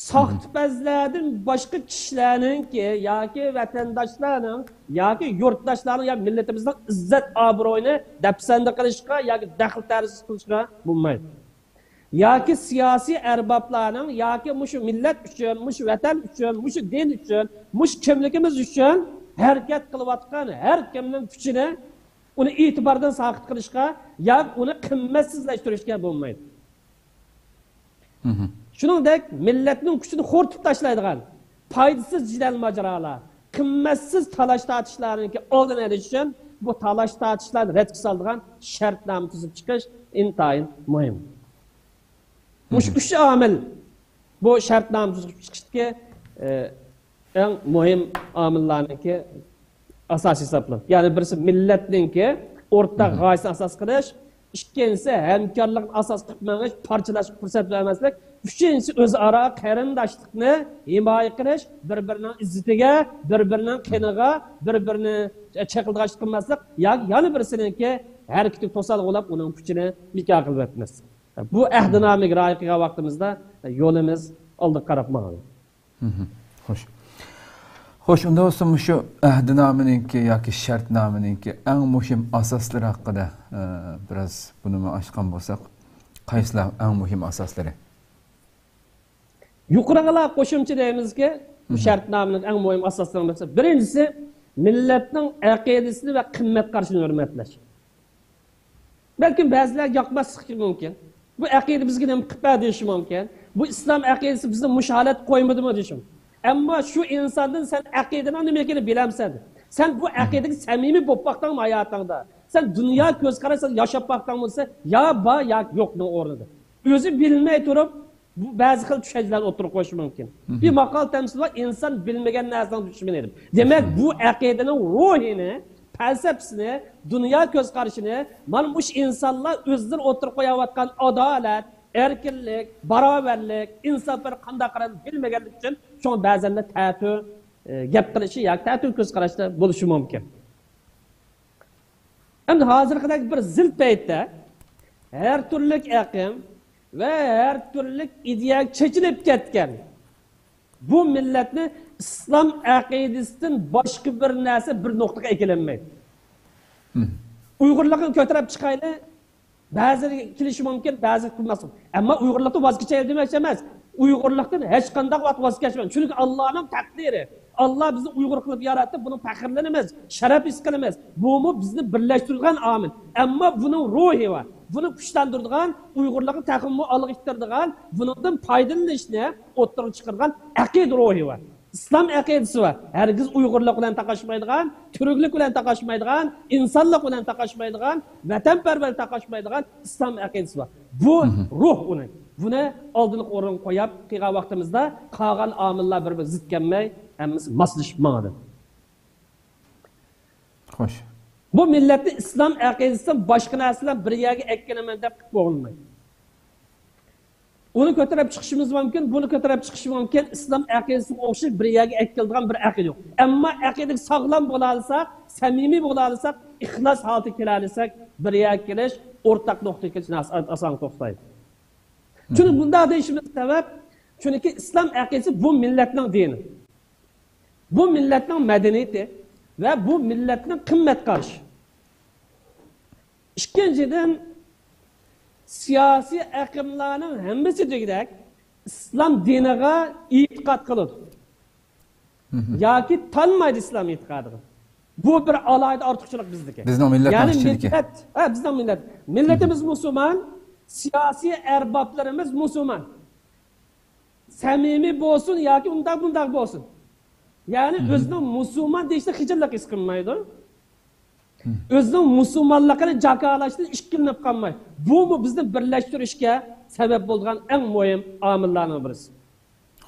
ساختىپەزلەردىن باشقا كىشىلەرنىڭكى ياكى ۋەتەنداشلارنىڭ ياكى يۇرتداشلارنىڭ يا مىللىتىمىزنىڭ ئىززەت ئابرۇيىنى دەپسەندە قىلىشقا ياكى دەخلى تەرۇز قىلىشقا بولمايدۇ. ياكى سىياسىي ئەربابلارنىڭ ياكى مۇشۇ مىللەت ئۈچۈن، مۇشۇ ۋەتەن ئۈچۈن، مۇشۇ دىن ئۈچۈن، مۇشۇ كىملىكىمىز ئۈچۈن ھەرىكەت قىلىۋاتقان ھەر كىمنىڭ كۈچىنى ئۇنى ئېتىباردىن ساقىت قىلىشقا ياكى ئۇنى قىممەتسىزلەشتۈرۈشكە بولمايدۇ. شۇنىڭدەك مىللەتنىڭ كۈچىنى خورىتىپ تاشلايدىغان پايدىسىز جېدەل ماجىرالار، قىممەتسىز تالاش تارتىشلارنىڭكى ئالدىنى ئېلىش ئۈچۈن بۇ تالاش تارتىشلارنى رەتكە سالىدىغان شەرتنامە تۈزۈپ چىقىش ئىنتايىن مۇھىم. مۇشۇ ئۈچ ئامىل بۇ شەرتنامە تۈزۈپ چىقىشتىكى، ئە، ئەڭ مۇھىم ئامىللارنىڭكى ئاساسى ھېسابلىنىدۇ. يەنى بىرسى مىللەتنىڭكى ئورتاق غايىسىنى ئاساس قىلىش، ئىككىنچىسى ھەمكارلىقنى ئاساس قىلىپ مېڭىش، پارچىلاشقا پۇرسەت بەرمەسلىك، ئۈچىنچىسى ئۆزئارا قېرىنداشلىقنى ھىمايە قىلىش، بىر-بىرىنىڭ ئىززىتىگە، بىر-بىرىنىڭ قېنىغا، بىر-بىرىنى چېقىلدىغاچلىق قىلماسلىق ياكى يەنە بىرسىنىڭكى ھەرىكىتىگە توسالغۇ بولۇپ ئۇنىڭ كۈچىنى بىكار قىلىپ ئەتمەسلىك. بۇ ئەھدىنامىگە رىئايە قىلغان ۋاقتىمىزدا يولىمىز ئالدىغا قاراپ ماڭىدۇ. خوش. خوش، ئۇنداق بولسا مۇشۇ ئەھدىنامىنىڭكى ياكى شەرتنامىنىڭكى ئەڭ مۇھىم ئاساسلىرى ھەققىدە، ئە، بىراز بۇنىمۇ ئاچقان بولساق، قايسىلار ئەڭ مۇھىم ئاساسلىرى؟ يۇقىرىغىلا قوشۇمچە دەيمىزكى، بۇ شەرتنامىنىڭ ئەڭ مۇھىم ئاساسلىرىنىڭ بىرسى. بىرىنچىسى، مىللەتنىڭ ئەقىدىسىنى ۋە قىممەت قارىشىنى ھۆرمەتلەش. بەلكىم بەزىلەرگە ياقماسلىقى مۇمكىن. بۇ ئەقىدە بىزگە نېمە قىلىپ بەردى دېيىشى مۇمكىن. بۇ ئىسلام ئەقىدىسى بىزنى مۇشۇ ھالەتتە قويمىدىمۇ دېيىشى مۇمكىن. ئەمما شۇ ئىنساندىن سەن ئەقىدىنىڭ نېمە ئىكەنلىكىنى بىلەمسەن؟ سەن بۇ ئەقىدىگە سەمىمىي بولۇپ باقتىڭمۇ ھاياتىڭدا؟ سەن دۇنيا كۆز قاراشىدا ياشاپ باقتىڭمۇ دېسە، يا بار، ياكى يوقنىڭ ئورنىدا. ئۆزى بىلمەي تۇرۇپ، بۇ بەزى خىل چۈشەنچىلەرنى ئوتتۇرىغا قويۇشى مۇمكىن. بىر ماقال تەمسىل بار، ئىنسان بىلمىگەن نەرسىنىڭ دۈشمىنى دەپ. دېمەك، بۇ ئەقىدىنىڭ روھىنى، پەلسەپىسىنى، دۇنيا كۆز قارىشىنى، مانا مۇشۇ ئىنسانلار ئۆزلىرى ئوتتۇرىغا قويۇۋاتقان ئادالەت، ئەركىنلىك، باراۋەرلىك، ئىنسانپەرۋەر قانداق قىلىدۇ بىلمىگەنلىكى ئۈچۈن شۇڭا بەزەندە تەتۈر، ئە، گەپ قىلىشى ياكى تەتۈر كۆز قاراشتا بولۇشى مۇمكىن. ئەمدى ھازىرقىدەك بىر زىل پەيتتە ھەر تۈرلۈك ئېقىم ۋە ھەر تۈرلۈك ئىدىيەگە چېچىلىپ كەتكەن بۇ مىللەتنى ئىسلام ئەقىدىسىدىن باشقا بىر نەرسە بىر نۇقتىغا ئەكېلەلمەيدۇ. ئۇيغۇرلۇقنى كۆتۈرۈپ چىقايلى، بەزىلىرى كېلىشى مۇمكىن، بەزىلىرى كېلمەس. ئەمما ئۇيغۇرلۇقتىن ۋاز كېچەيلى دېمەكچى ئەمەس. ئۇيغۇرلۇقتىن ھېچقانداق ۋاقىت ۋاز كەچمەڭ. چۈنكى ئاللانىڭ تەقدىرى. ئاللا بىزنى ئۇيغۇر قىلىپ ياراتتى، بۇنىڭ پەخىرلىنىمىز، شەرەپ ھېس قىلىمىز. بۇمۇ بىزنى بىرلەشتۈرىدىغان ئامىل. ئەمما بۇنىڭ روھى بار. بۇنى كۈچلەندۈرىدىغان، ئۇيغۇرلۇقنى تېخىمۇ ئالغا ئىتتىرىدىغان، بۇنىڭدىن پايدىلىنىشنى ئوتتۇرىغا چىقىرىدىغان ئەقىدە روھى بار. ئىسلام ئەقىدىسى بار. ھەرگىز ئۇيغۇرلۇق بىلەن تاقاشمايدىغان، تۈركلۈك بىلەن تاقاشمايدىغان، ئىنسانلىق بىلەن تاقاشمايدىغان، ۋەتەنپەرۋەرلىك تاقاشمايدىغان ئىسلام ئەقىدىسى بار. بۇ روھ ئۇنىڭ. بۇنى ئالدىنقى ئورۇنغا قويۇپ قىلغان ۋاقتىمىزدا قالغان ئامىللار بىر-بىرىگە زىت كەلمەي، ھەممىسى ماسلىشىپ ماڭىدۇ. خوش. بۇ مىللەتنى ئىسلام ئەقىدىسىدىن باشقا نەرسە بىلەن بىر يەرگە ئەكىلىمەن دەپ قىلىپ بولمايدۇ. ئۇنى كۆتۈرۈپ چىقىشىمىز مۇمكىن، بۇنى كۆتۈرۈپ چىقىشى مۇمكىن. ئىسلام ئەقىدىسىگە ئوخشاش بىر يەرگە ئەكېلىدىغان بىر ئەقىدە يوق. ئەمما ئەقىدە ساغلام بولالىساق، سەمىمىي بولالىساق، ئىخلاس ھالىتىگە كېلەلىسەك، بىر يەرگە كېلىش، ئورتاق نۇقتىغا كېلىش ناس-، ئاسان توختايدۇ. چۈنكى بۇنداق دېيىشىمىز سەۋەب، چۈنكى ئىسلام ئەقىدىسى بۇ مىللەتنىڭ دىنى. بۇ مىللەتنىڭ مەدەنىيىتى ۋە بۇ مىللەتنىڭ قىممەت قارىشى. ئىككىنچىدىن، سىياسىي ئاقىملارنىڭ ھەممىسى دېگۈدەك ئىسلام دىنىغا ئېتىقاد قىلىدۇ. ياكى تانمايدۇ ئىسلام ئېتىقادىغا. بۇ بىر ئالاھىدە ئارتۇقچىلىق بىزدىكى. بىزنىڭ مىللەتنىڭ يەنى ئىچىدىكى. مىللەت، ھە، بىزنىڭ مىللەت. مىللىتىمىز مۇسۇلمان، سىياسىي ئەربابلىرىمىز مۇسۇلمان. سەمىمىي بولسۇن ياكى ئۇنداق بۇنداق بولسۇن. يەنى ئۆزىنىڭ مۇسۇلمان دېيىشىدە خىجىللىق ھېس قىلمايدۇ. ئۆزىنىڭ مۇسۇلمانلىقىنى جاكارلاشتىن ئىككىلىنىپ قالماي. بۇمۇ بىزنى بىرلەشتۈرۈشكە سەۋەب بولىدىغان ئەڭ مۇھىم ئامىللارنىڭ بىرسى.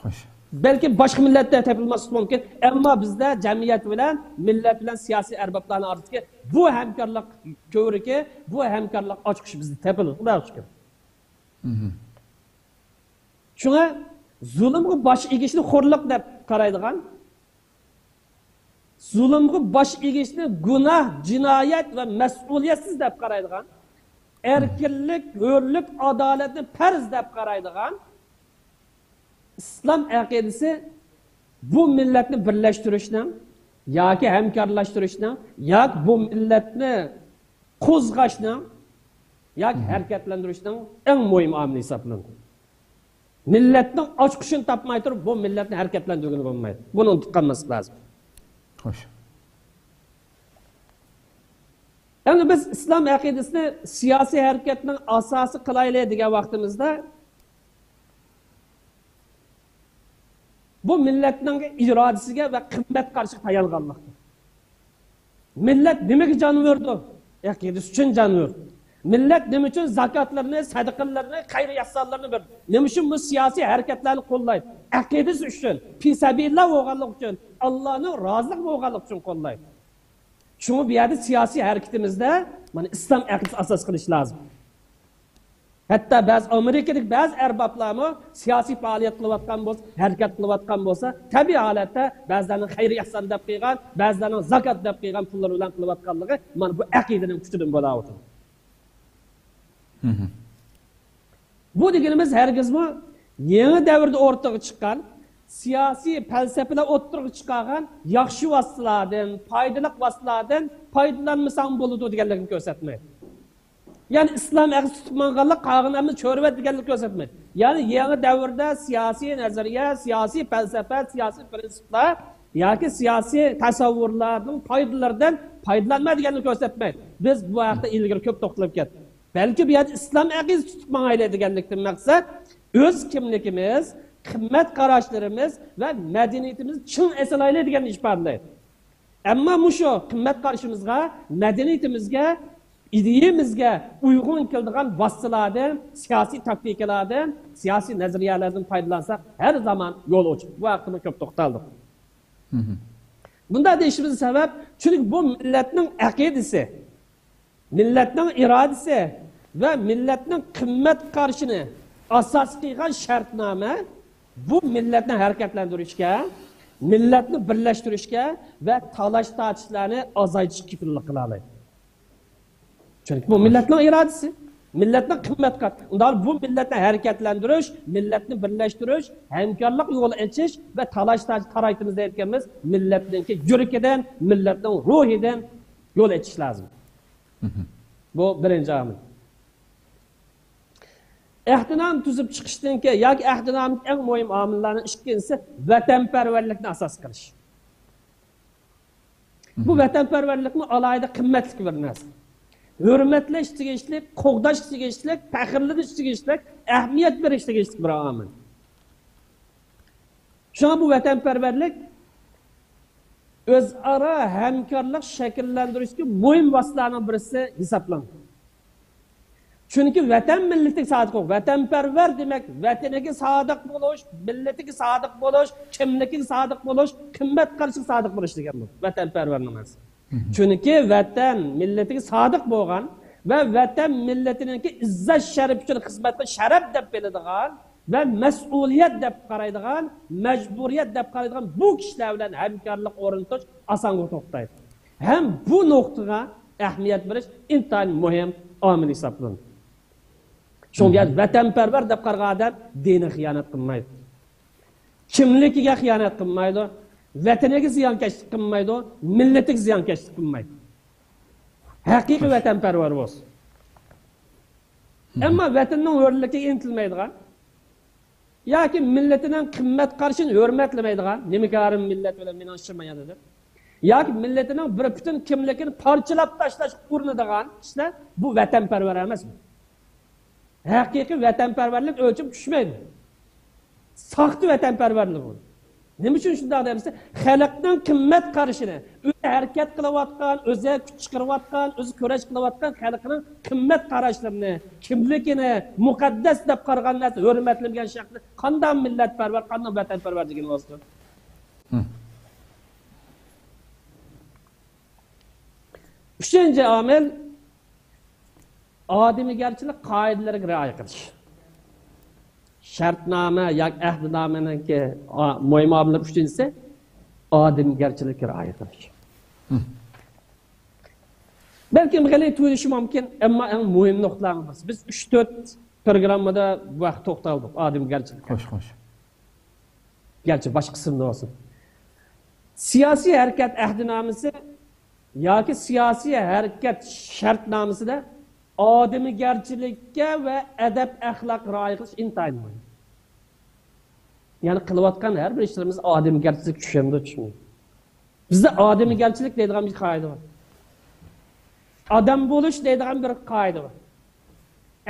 خوش. بەلكىم باشقا مىللەتتە تېپىلماسلىقى مۇمكىن، ئەمما بىزدە جەمئىيەت بىلەن، مىللەت بىلەن سىياسىي ئەربابلارنىڭ ئارىسىدىكى بۇ ھەمكارلىق كۆۋرۈكى، بۇ ھەمكارلىق ئاچقۇچى بىزدە تېپىلىدۇ، خۇداغا شۈكۈر. شۇڭا زۇلۇمغا باش ئېگىشنى خورلۇق دەپ قارايدىغان، زۇلۇمغا باش ئېگىشنى گۇناھ، جىنايەت ۋە مەسئۇلىيەتسىز دەپ قارايدىغان، ئەركىنلىك، ھۆرلۈك، ئادالەتنى پەرز دەپ قارايدىغان ئىسلام ئەقىدىسى بۇ مىللەتنى بىرلەشتۈرۈشنىڭ ياكى ھەمكارلاشتۇرۇشنىڭ ياكى بۇ مىللەتنى قوزغاشنىڭ ياكى ھەرىكەتلەندۈرۈشنىڭ ئەڭ مۇھىم ئامىلى ھېسابلىنىدۇ. مىللەتنىڭ ئاچقۇچىنى تاپماي تۇرۇپ، بۇ مىللەتنى ھەرىكەتلەندۈرگىلى بولمايدۇ. بۇنى ئۇنتۇپ قالماسلىق لازىم. خوش. ئەمدى بىز ئىسلام ئەقىدىسىنى سىياسىي ھەرىكەتنىڭ ئاساسى قىلايلى دېگەن ۋاقتىمىزدا، بۇ مىللەتنىڭ ئىرادىسىگە ۋە قىممەت قارىشىغا تايانغانلىقتۇر. مىللەت نېمىگە جان بېرىدۇ؟ ئەقىدىسى ئۈچۈن جان بېرىدۇ. مىللەت نېمە ئۈچۈن زاكاتلىرىنى، سەدىقىلىرىنى، خەير ئېھسانلىرىنى بېرىدۇ؟ نېمە ئۈچۈن بۇ سىياسىي ھەرىكەتلەرنى قوللايدۇ؟ ئەقىدىسى ئۈچۈن، پىسەبىللا بولغانلىقى ئۈچۈن، ئاللانىڭ رازىلىقى بولغانلىقى ئۈچۈن قوللايدۇ. شۇڭا بۇ يەردە سىياسىي ھەرىكىتىمىزدە مانا ئىسلام ئەقىدىسى ئاساس قىلىش لازىم. ھەتتا بەزى ئامېرىكىدىكى بەزى ئەربابلارمۇ سىياسىي پائالىيەت قىلىۋاتقان بولسا، ھەرىكەت قىلىۋاتقان بولسا، تەبىئىي ھالەتتە بەزىلەرنىڭ خەير ئېھسان دەپ قىلغان، بەزىلەرنىڭ زاكات دەپ قىلغان پۇللىرى بىلەن قىلىۋاتقانلىقى مانا بۇ ئەقىدىنىڭ كۈچىدىن بولاۋاتىدۇ. بۇ دېگىنىمىز ھەرگىزمۇ يېڭى دەۋردە ئوتتۇرىغا چىققان، سىياسىي پەلسەپىلەر ئوتتۇرىغا چىقارغان ياخشى ۋاسىتىلەردىن، پايدىلىق ۋاسىتىلەردىن پايدىلانمىساڭ بولىدۇ دېگەنلىكنى كۆرسەتمەيدۇ. يەنى ئىسلام ئەقىدىسى تۇتۇپ ماڭغانلار قالغان ئەمدى چۆرىۋەت دېگەنلىك كۆرسەتمەيدۇ. يەنى يېڭى دەۋردە سىياسىي نەزەرىيە، سىياسىي پەلسەپە، سىياسىي پىرىنسىپلار ياكى سىياسىي تەسەۋۋۇرلارنىڭ پايدىلىرىدىن پايدىلانما دېگەنلىك كۆرسەتمەيدۇ. بىز بۇ ھەقتە ئىلگىرى كۆپ توختىلىپ كەتتۇق. بەلكى بۇ يەردە ئىسلام ئەقىدىسى تۇتۇپ ماڭايلى دېگەنلىكتىن مەقسەت ئۆز كىملىكىمىز، قىممەت قاراشلىرىمىز ۋە مەدەنىيىتىمىزنى چىڭ ئېسىلايلى دېگەننى ئىپادىلەيدۇ. ئەمما مۇشۇ قىممەت قارىشىمىزغا، مەدەنىيىتىمىزگە، ئىدىيىمىزگە ئۇيغۇن كېلىدىغان ۋاسىتىلاردىن، سىياسىي تاكتىكىلاردىن، سىياسىي نەزەرىيەلەردىن پايدىلانساق، ھەر زامان يول ئوچۇق. بۇ ھەقتىمۇ كۆپ توختالدۇق. بۇنداق دېيىشىمىزنىڭ سەۋەب، چۈنكى بۇ مىللەتنىڭ ئەقىدىسى، مىللەتنىڭ ئىرادىسى ۋە مىللەتنىڭ قىممەت قارىشىنى ئاساس قىلغان شەرتنامە بۇ مىللەتنى ھەرىكەتلەندۈرۈشكە، مىللەتنى بىرلەشتۈرۈشكە ۋە تالاش-تارتىشلارنى ئازايتىشقا كېپىللىك قىلالايدۇ. چۈنكى بۇ مىللەتنىڭ ئىرادىسى، مىللەتنىڭ قىممەت قار-، ئۇنداق بۇ مىللەتنى ھەرىكەتلەندۈرۈش، مىللەتنى بىرلەشتۈرۈش، ھەمكارلىق يولى ئېچىش ۋە تالاش-تارتىش تارايتىمىز دەيدىكەنمىز، مىللەتنىڭكى يۈرىكىدىن، مىللەتنىڭ روھىدىن يول ئېچىش لازىم. بۇ بىرىنچى ئامىل. ئەھدىنامە تۈزۈپ چىقىشتىن كېيىن ياكى ئەھدىنامىدىكى ئەڭ مۇھىم ئامىللارنىڭ ئىككىنچىسى ۋەتەنپەرۋەرلىكنى ئاساس قىلىش. بۇ ۋەتەنپەرۋەرلىكمۇ ئالاھىدە قىممەتلىك بىر نەرسە. ھۆرمەتلەش تېگىشلىك، قوغداش تېگىشلىك، پەخىرلىنىش تېگىشلىك، ئەھمىيەت بېرىش تېگىشلىك بىر ئامىل. شۇڭا بۇ ۋەتەنپەرۋەرلىك ئۆزئارا ھەمكارلىق شەكىللەندۈرۈشتىكى مۇھىم ۋاسىتىلەرنىڭ بىرسى ھېسابلىنىدۇ. چۈنكى ۋەتەن مىللىتىگە سادىق بول، ۋەتەنپەرۋەر دېمەك، ۋەتىنىگە سادىق بولۇش، مىللىتىگە سادىق بولۇش، كىملىكىگە سادىق بولۇش، قىممەت قارىشىغا سادىق بولۇش دېگەن بۇ ۋەتەنپەرۋەرنىڭ مەنىسى. چۈنكى ۋەتەن مىللىتىگە سادىق بولغان ۋە ۋەتەن مىللىتىنىڭكى ئىززەت شەرىپى ئۈچۈن خىزمەت قىلىش شەرەپ دەپ بىلىدىغان ۋە مەسئۇلىيەت دەپ قارايدىغان، مەجبۇرىيەت دەپ قارايدىغان بۇ كىشىلەر بىلەن ھەمكارلىق ئورنىتىش ئاسانغا توختايدۇ. ھەم بۇ نۇقتىغا ئەھمىيەت بېرىش ئىنتايىن مۇھىم ئامىل ھېسابلىنىدۇ. شۇڭا ۋەتەنپەرۋەر دەپ قارىغان ئادەم دىنىغا خىيانەت قىلمايدۇ. كىملىكىگە خىيانەت قىلمايدۇ. ۋەتىنىگە زىيانكەشلىك قىلمايدۇ. مىللىتىگە زىيانكەشلىك قىلمايدۇ. ھەقىقىي ۋەتەنپەرۋەر بولسۇن. ئەمما ۋەتىنىنىڭ ھۆرلۈكىگە ئىنتىلمەيدىغان ياكى مىللىتىنىڭ قىممەت قارىشىنى ھۆرمەتلىمەيدىغان، نېمە كارىم مىللەت بىلەن مېنىڭ ئىشىم يانا دەپ، ياكى مىللىتىنىڭ بىر پۈتۈن كىملىكىنى پارچىلاپ تاشلاشقا ئۇرۇنىدىغان كىشىلەر بۇ ۋەتەنپەرۋەر ئەمەس. ھەقىقىي ۋەتەنپەرۋەرلىك ئۆلچىمى چۈشمەيدۇ. ساختا ۋەتەنپەرۋەرلىك بۇ. نېمە ئۈچۈن شۇنداق دەيمىز؟ خەلقنىڭ قىممەت قارىشىنى، ئۆزى ھەرىكەت قىلىۋاتقان، ئۆزى كۈچ چىقىرىۋاتقان، ئۆزى كۈرەش قىلىۋاتقان خەلقنىڭ قىممەت قاراشلىرىنى، كىملىكىنى مۇقەددەس دەپ قارىغان نەرسە ھۆرمەتلىمىگەن شەخسنى قانداق مىللەتپەرۋەر، قانداق ۋەتەنپەرۋەر دېگىنى بولسۇن؟ ئۈچىنچى ئامىل، ئادىمىگەرچىلىك قائىدىلىرىگە رىئايە قىلىش. شەرتنامە ياكى ئەھدىنامىنىڭكى، ئا، مۇھىم ئامىللىرى ئۈچىنچىسى، ئادىمىگەرچىلىككە رىئايە قىلىش. بەلكىم غەلىتە تۇيۇلۇشى مۇمكىن، ئەمما ئەڭ مۇھىم نۇقتىلارنىڭ بىرسى. بىز ئۈچ تۆت پروگراممىدا بۇ ھەقتە توختالدۇق، ئادىمىگەرچىلىك. خوش، خوش. گەرچە باشقا ئىسىمدا بولسۇن. سىياسىي ھەرىكەت ئەھدىنامىسى ياكى سىياسىي ھەرىكەت شەرتنامىسىدە ئادىمىگەرچىلىككە ۋە ئەدەپ-ئەخلاققا رىئايە قىلىش ئىنتايىن مۇھىم. يەنى قىلىۋاتقان ھەر بىر ئىشلىرىمىز ئادىمىگەرچىلىك چۈشەندۇ، چۈشمەيدۇ. بىزدە ئادىمىگەرچىلىك دەيدىغان بىر قائىدە بار. ئادەم بولۇش دەيدىغان بىر قائىدە بار.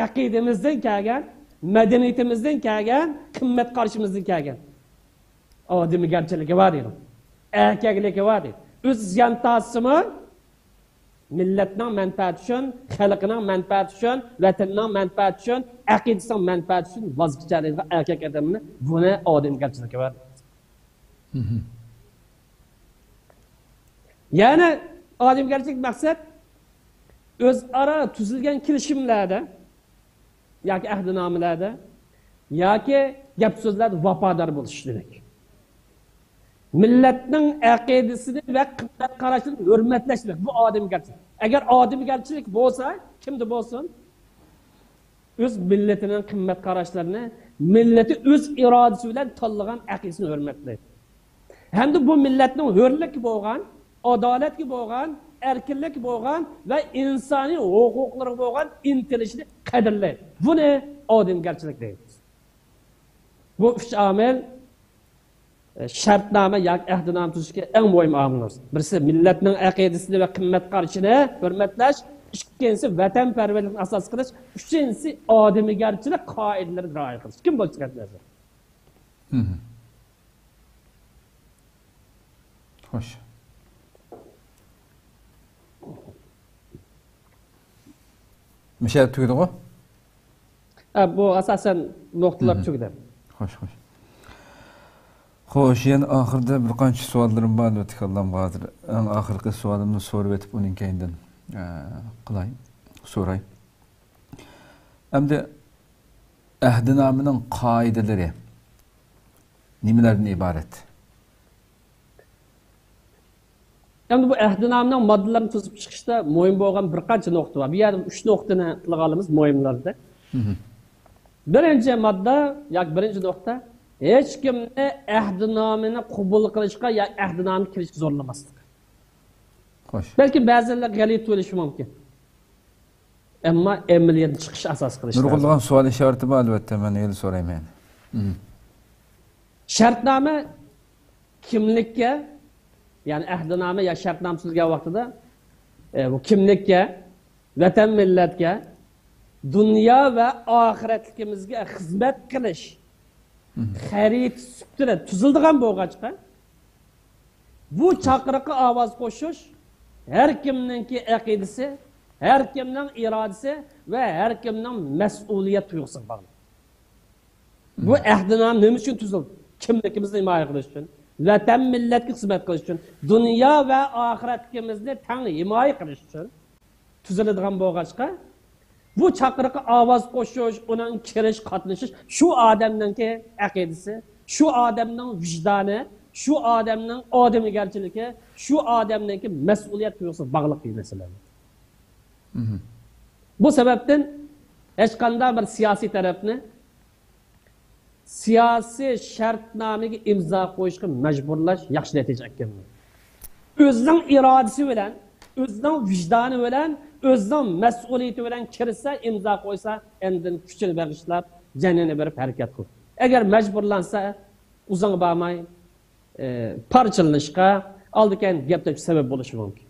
ئەقىدىمىزدىن كەلگەن، مەدەنىيىتىمىزدىن كەلگەن، قىممەت قارىشىمىزدىن كەلگەن. ئادىمىگەرچىلىكى بار دەيدۇ. ئەركەكلىكى بار دەيدۇ. ئۆزى زىيان تارتسىمۇ، مىللەتنىڭ مەنپەئەتى ئۈچۈن، خەلقىنىڭ مەنپەئەتى ئۈچۈن، ۋەتىنىنىڭ مەنپەئەتى ئۈچۈن، ئەقىدىسىنىڭ مەنپەئەتى ئۈچۈن ۋاز كېچەلەيدىغان ئەركەك ئادەمنى، بۇنى ئادىمىگەرچىلىكى بار. يەنى ئادەمگەرچىلىك مەقسەت ئۆزئارا تۈزۈلگەن كېلىشىملەردە ياكى ئەھدىنامىلەردە ياكى گەپ سۆزلەردە ۋاپادار بولۇش دېمەك. مىللەتنىڭ ئەقىدىسىنى ۋە قىممەت قاراشلىرىنى ھۆرمەتلەش دېمەك. بۇ ئادەمگەرچىلىك. ئەگەر ئادەمگەرچىلىك بولسا، كىمدە بولسۇن، ئۆز مىللىتىنىڭ قىممەت قاراشلىرىنى، مىللىتى ئۆز ئىرادىسى بىلەن تاللىغان ئەقىدىسىنى ھۆرمەتلەيدۇ. ھەمدە بۇ مىللەتنىڭ ھۆرلۈككە بولغان، ئادالەتكە بولغان، ئەركىنلىككە بولغان ۋە ئىنسانىي ھوقۇقلىرىغا بولغان ئىنتىلىشىنى قەدىرلەيدۇ. بۇنى ئادەمگەرچىلىك دەيمىز. بۇ ئۈچ ئامىل شەرتنامە ياكى ئەھدىنامە تۈزۈشتىكى ئەڭ مۇھىم ئامىللار. بىرسى مىللەتنىڭ ئەقىدىسىنى ۋە قىممەت قارىشىنى ھۆرمەتلەش، ئىككىنچىسى ۋەتەنپەرۋەرلىكنى ئاساس قىلىش، ئۈچىنچىسى ئادىمىگەرچىلىك قائىدىلىرىگە رىئايە قىلىش. كىم بولسا كەتمەس. خوش. مۇشۇ يەردە تۈگىدىغۇ؟ ھە، بۇ ئاساسەن نۇقتىلار تۈگىدى. خوش، خوش. خوش، يەنە ئاخىرىدا بىر قانچە سوئاللىرىم بار، لۇتپى كاللامغا ھازىر. ئەڭ ئاخىرقى سوئالىمنى سورىۋېتىپ، ئۇنىڭ كەينىدىن، ئە، قىلاي، سوراي. ئەمدى ئەھدىنامىنىڭ قائىدىلىرى نېمىلەردىن ئىبارەت؟ ئەمدى بۇ ئەھدىنامىنىڭ ماددىلىرىنى تۈزۈپ چىقىشتا مۇھىم بولغان بىر قانچە نۇقتا بار. بۇ يەردە ئۈچ نۇقتىنى تىلغا ئالىمىز مۇھىملاردا. بىرىنچى ماددا ياكى بىرىنچى نۇقتا، ھېچكىمنى ئەھدىنامىنى قوبۇل قىلىشقا يا ئەھدىنامىگە كىرىشكە زورلىماسلىق. خوش. بەلكىم بەزىلەر غەلىتە تۇيۇلۇشى مۇمكىن. ئەمما ئەمەلىيەتتىن چىقىش ئاساس قىلىش لازىم. نۇرغۇنلىغان سوئال ئىشارىتى بار، ئەلۋەتتە، مەن يەنە سورايمەن. شەرتنامە كىملىككە، يەنى ئەھدىنامە يا شەرتنامە تۈزۈلگەن ۋاقتىدا، ئە، بۇ كىملىككە، ۋەتەن مىللەتكە، دۇنيا ۋە ئاخىرەتلىكىمىزگە خىزمەت قىلىش خەرىتە سۈپىتىدە تۈزۈلىدىغان بولغاچقا، بۇ چاقىرىققا ئاۋاز قوشۇش ھەر كىمنىڭكى ئەقىدىسى، ھەر كىمنىڭ ئىرادىسى ۋە ھەر كىمنىڭ مەسئۇلىيەت تۇيغۇسىغا باغلىق. بۇ ئەھدىنامە نېمە ئۈچۈن تۈزۈلدى؟ كىملىكىمىزنى ھىمايە قىلىش ئۈچۈن، ۋەتەن مىللەتكە خىزمەت قىلىش ئۈچۈن، دۇنيا ۋە ئاخىرەتلىكىمىزنى تەڭ ھىمايە قىلىش ئۈچۈن تۈزۈلىدىغان بولغاچقا، بۇ چاقىرىققا ئاۋاز قوشۇش، ئۇنىڭ كىرىش، قاتنىشىش شۇ ئادەمنىڭكى ئەقىدىسى، شۇ ئادەمنىڭ ۋىجدانى، شۇ ئادەمنىڭ ئادىمىگەرچىلىكى، شۇ ئادەمنىڭكى مەسئۇلىيەت تۇيغۇسىغا باغلىق بىر مەسىلە. بۇ سەۋەبتىن ھېچقانداق بىر سىياسىي تەرەپنى سىياسىي شەرتنامىگە ئىمزا قويۇشقا مەجبۇرلاش ياخشى نەتىجە ئەكەلمەيدۇ. ئۆزىنىڭ ئىرادىسى بىلەن، ئۆزىنىڭ ۋىجدانى بىلەن، ئۆزىنىڭ مەسئۇلىيىتى بىلەن كىرسە، ئىمزا قويسا، ئاندىن كۈچىنى بېغىشلاپ، جېنىنى بېرىپ ھەرىكەت قىلىدۇ. ئەگەر مەجبۇرلانسا، ئۇزاققا بارماي، ئى، پارچىلىنىشقا، ئالدى-كەينى گەپ تېپىشقا سەۋەب بولۇشى مۇمكىن.